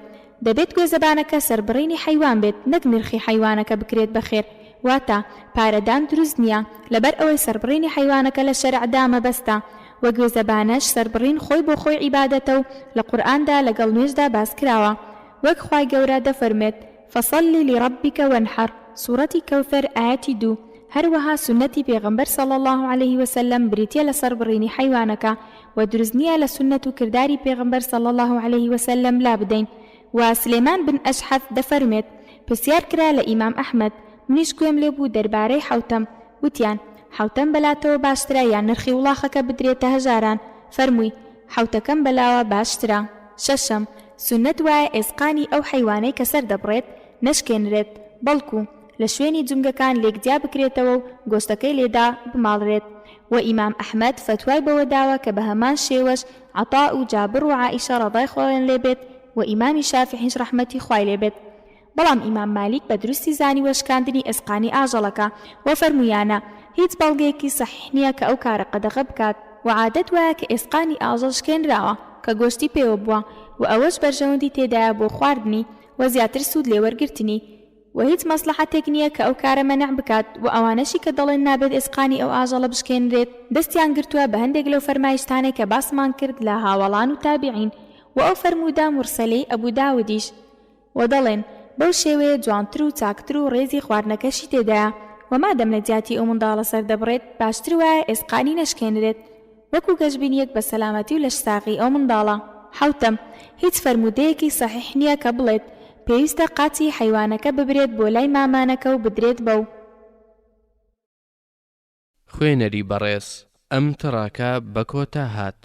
دەبێت گوێزەبانەکە سەربڕینی حەیوان بێت نەک نرخی حەیوانەکە بکرێت بە خێر، واتە، پارەدان دروست نییە، لەبەر ئەوەی سەربڕینی حەیوانەکە لە شەرعدا مەبەستە. وە گوێزەبانەش سەربڕین خۆی بۆ خۆی عیبادەتە و لە قورئاندا لەگەڵ نوێژدا باس کراوە وەک خوای گەورە دەفەرموێت، فصل لربک وانحر، سوڕەتی کەوثەر ئایەتی دوو، هەروەها سوننەتی پێغەمبەر صلی اللە علیه وسلم بریتیە لە سەربڕینی حەیوانەکە، وە دروست نیە لە سوننەت و کرداری پێغەمبەر صلی اللە علیه وسلم لابدەین، وە سلێمان بن ئەشعث دەفەرموێت، پرسیار کرا لە ئیمام ئەحمەد، منیش گوێم لێ بوو دەربارەی حەوتەم، وتیان، حەوتەم بەلاتەوە باشترە یان نرخی وڵاخەکە بدرێتە هەژاران، فەرمووی، حەوتەکەم بەلاوە باشترە. شەشەم، سوننەت وایە ئێسقانی ئەو حەیوانەی کە سەر دەبڕێت نەشکێنرێت، بەڵکو، لە شوێنی جومگەکان لێک جیا بکرێتەوە و گۆشتەکەی لێدا بماڵرێت، وە ئیمام ئەحمەد فەتوای بەوە داوە کە بەهەمان شێوەش عەتاء و جابڕ و عائیشە ڕەضای خوایان لێ بێت و ئیمامی شافعیش ڕەحمەتی خوای لێ بێت. بەڵام ئیمام مالیک بە دروستی زانیوە شکاندنی ئێسقانی ئاژەڵەکە، وە فەرموویانە، هیچ بەڵگەیەکی سەحیح نییە کە ئەو کارە قەدەغە بکات، وە عادەت وایە کە ئێسقانی ئاژەڵ شکێنراوە کە گۆشتی پێوە بووە، وە ئەوەش بەرژەوەندی تێدایە بۆ خواردنی وە زیاتر سوود لێ وەرگرتنی، وە هیچ مەسڵەحەتێک نییە کە ئەو کارە مەنع بکات، وە ئەوانەشی کە دەڵێن نابێت ئێسقانی ئەو ئاژەڵە بشکێنرێت دەستیان گرتووە بە هەندێک لەو فەرمایشتانەی کە باسمان کرد لە هاوەڵان و تابعین وە ئەو فەرموودە مورسەلەی ئەبو داودیش. وە دەڵێن، بەو شێوەیە جوانتر و چاکتر و ڕێزی خواردنەکەشی تێدایە، وە مادەم لە جیاتی ئەو منداڵە سەر دەبڕێت باشتر وایە ئێسقانی نەشکێنرێت وەکو گەشبینیەک بە سەلامەتی و لەشساغی ئەو منداڵە. حەوتەم، هیچ فەرموودەیەکی سەحیح نیە کە بڵێت، پێویستە قاچی حەیوانەکە ببرێت بۆ لای مامانەکە و بدرێت بەو. خوێنەری بەڕێز، ئەم تڕاکە بە کۆتا هات.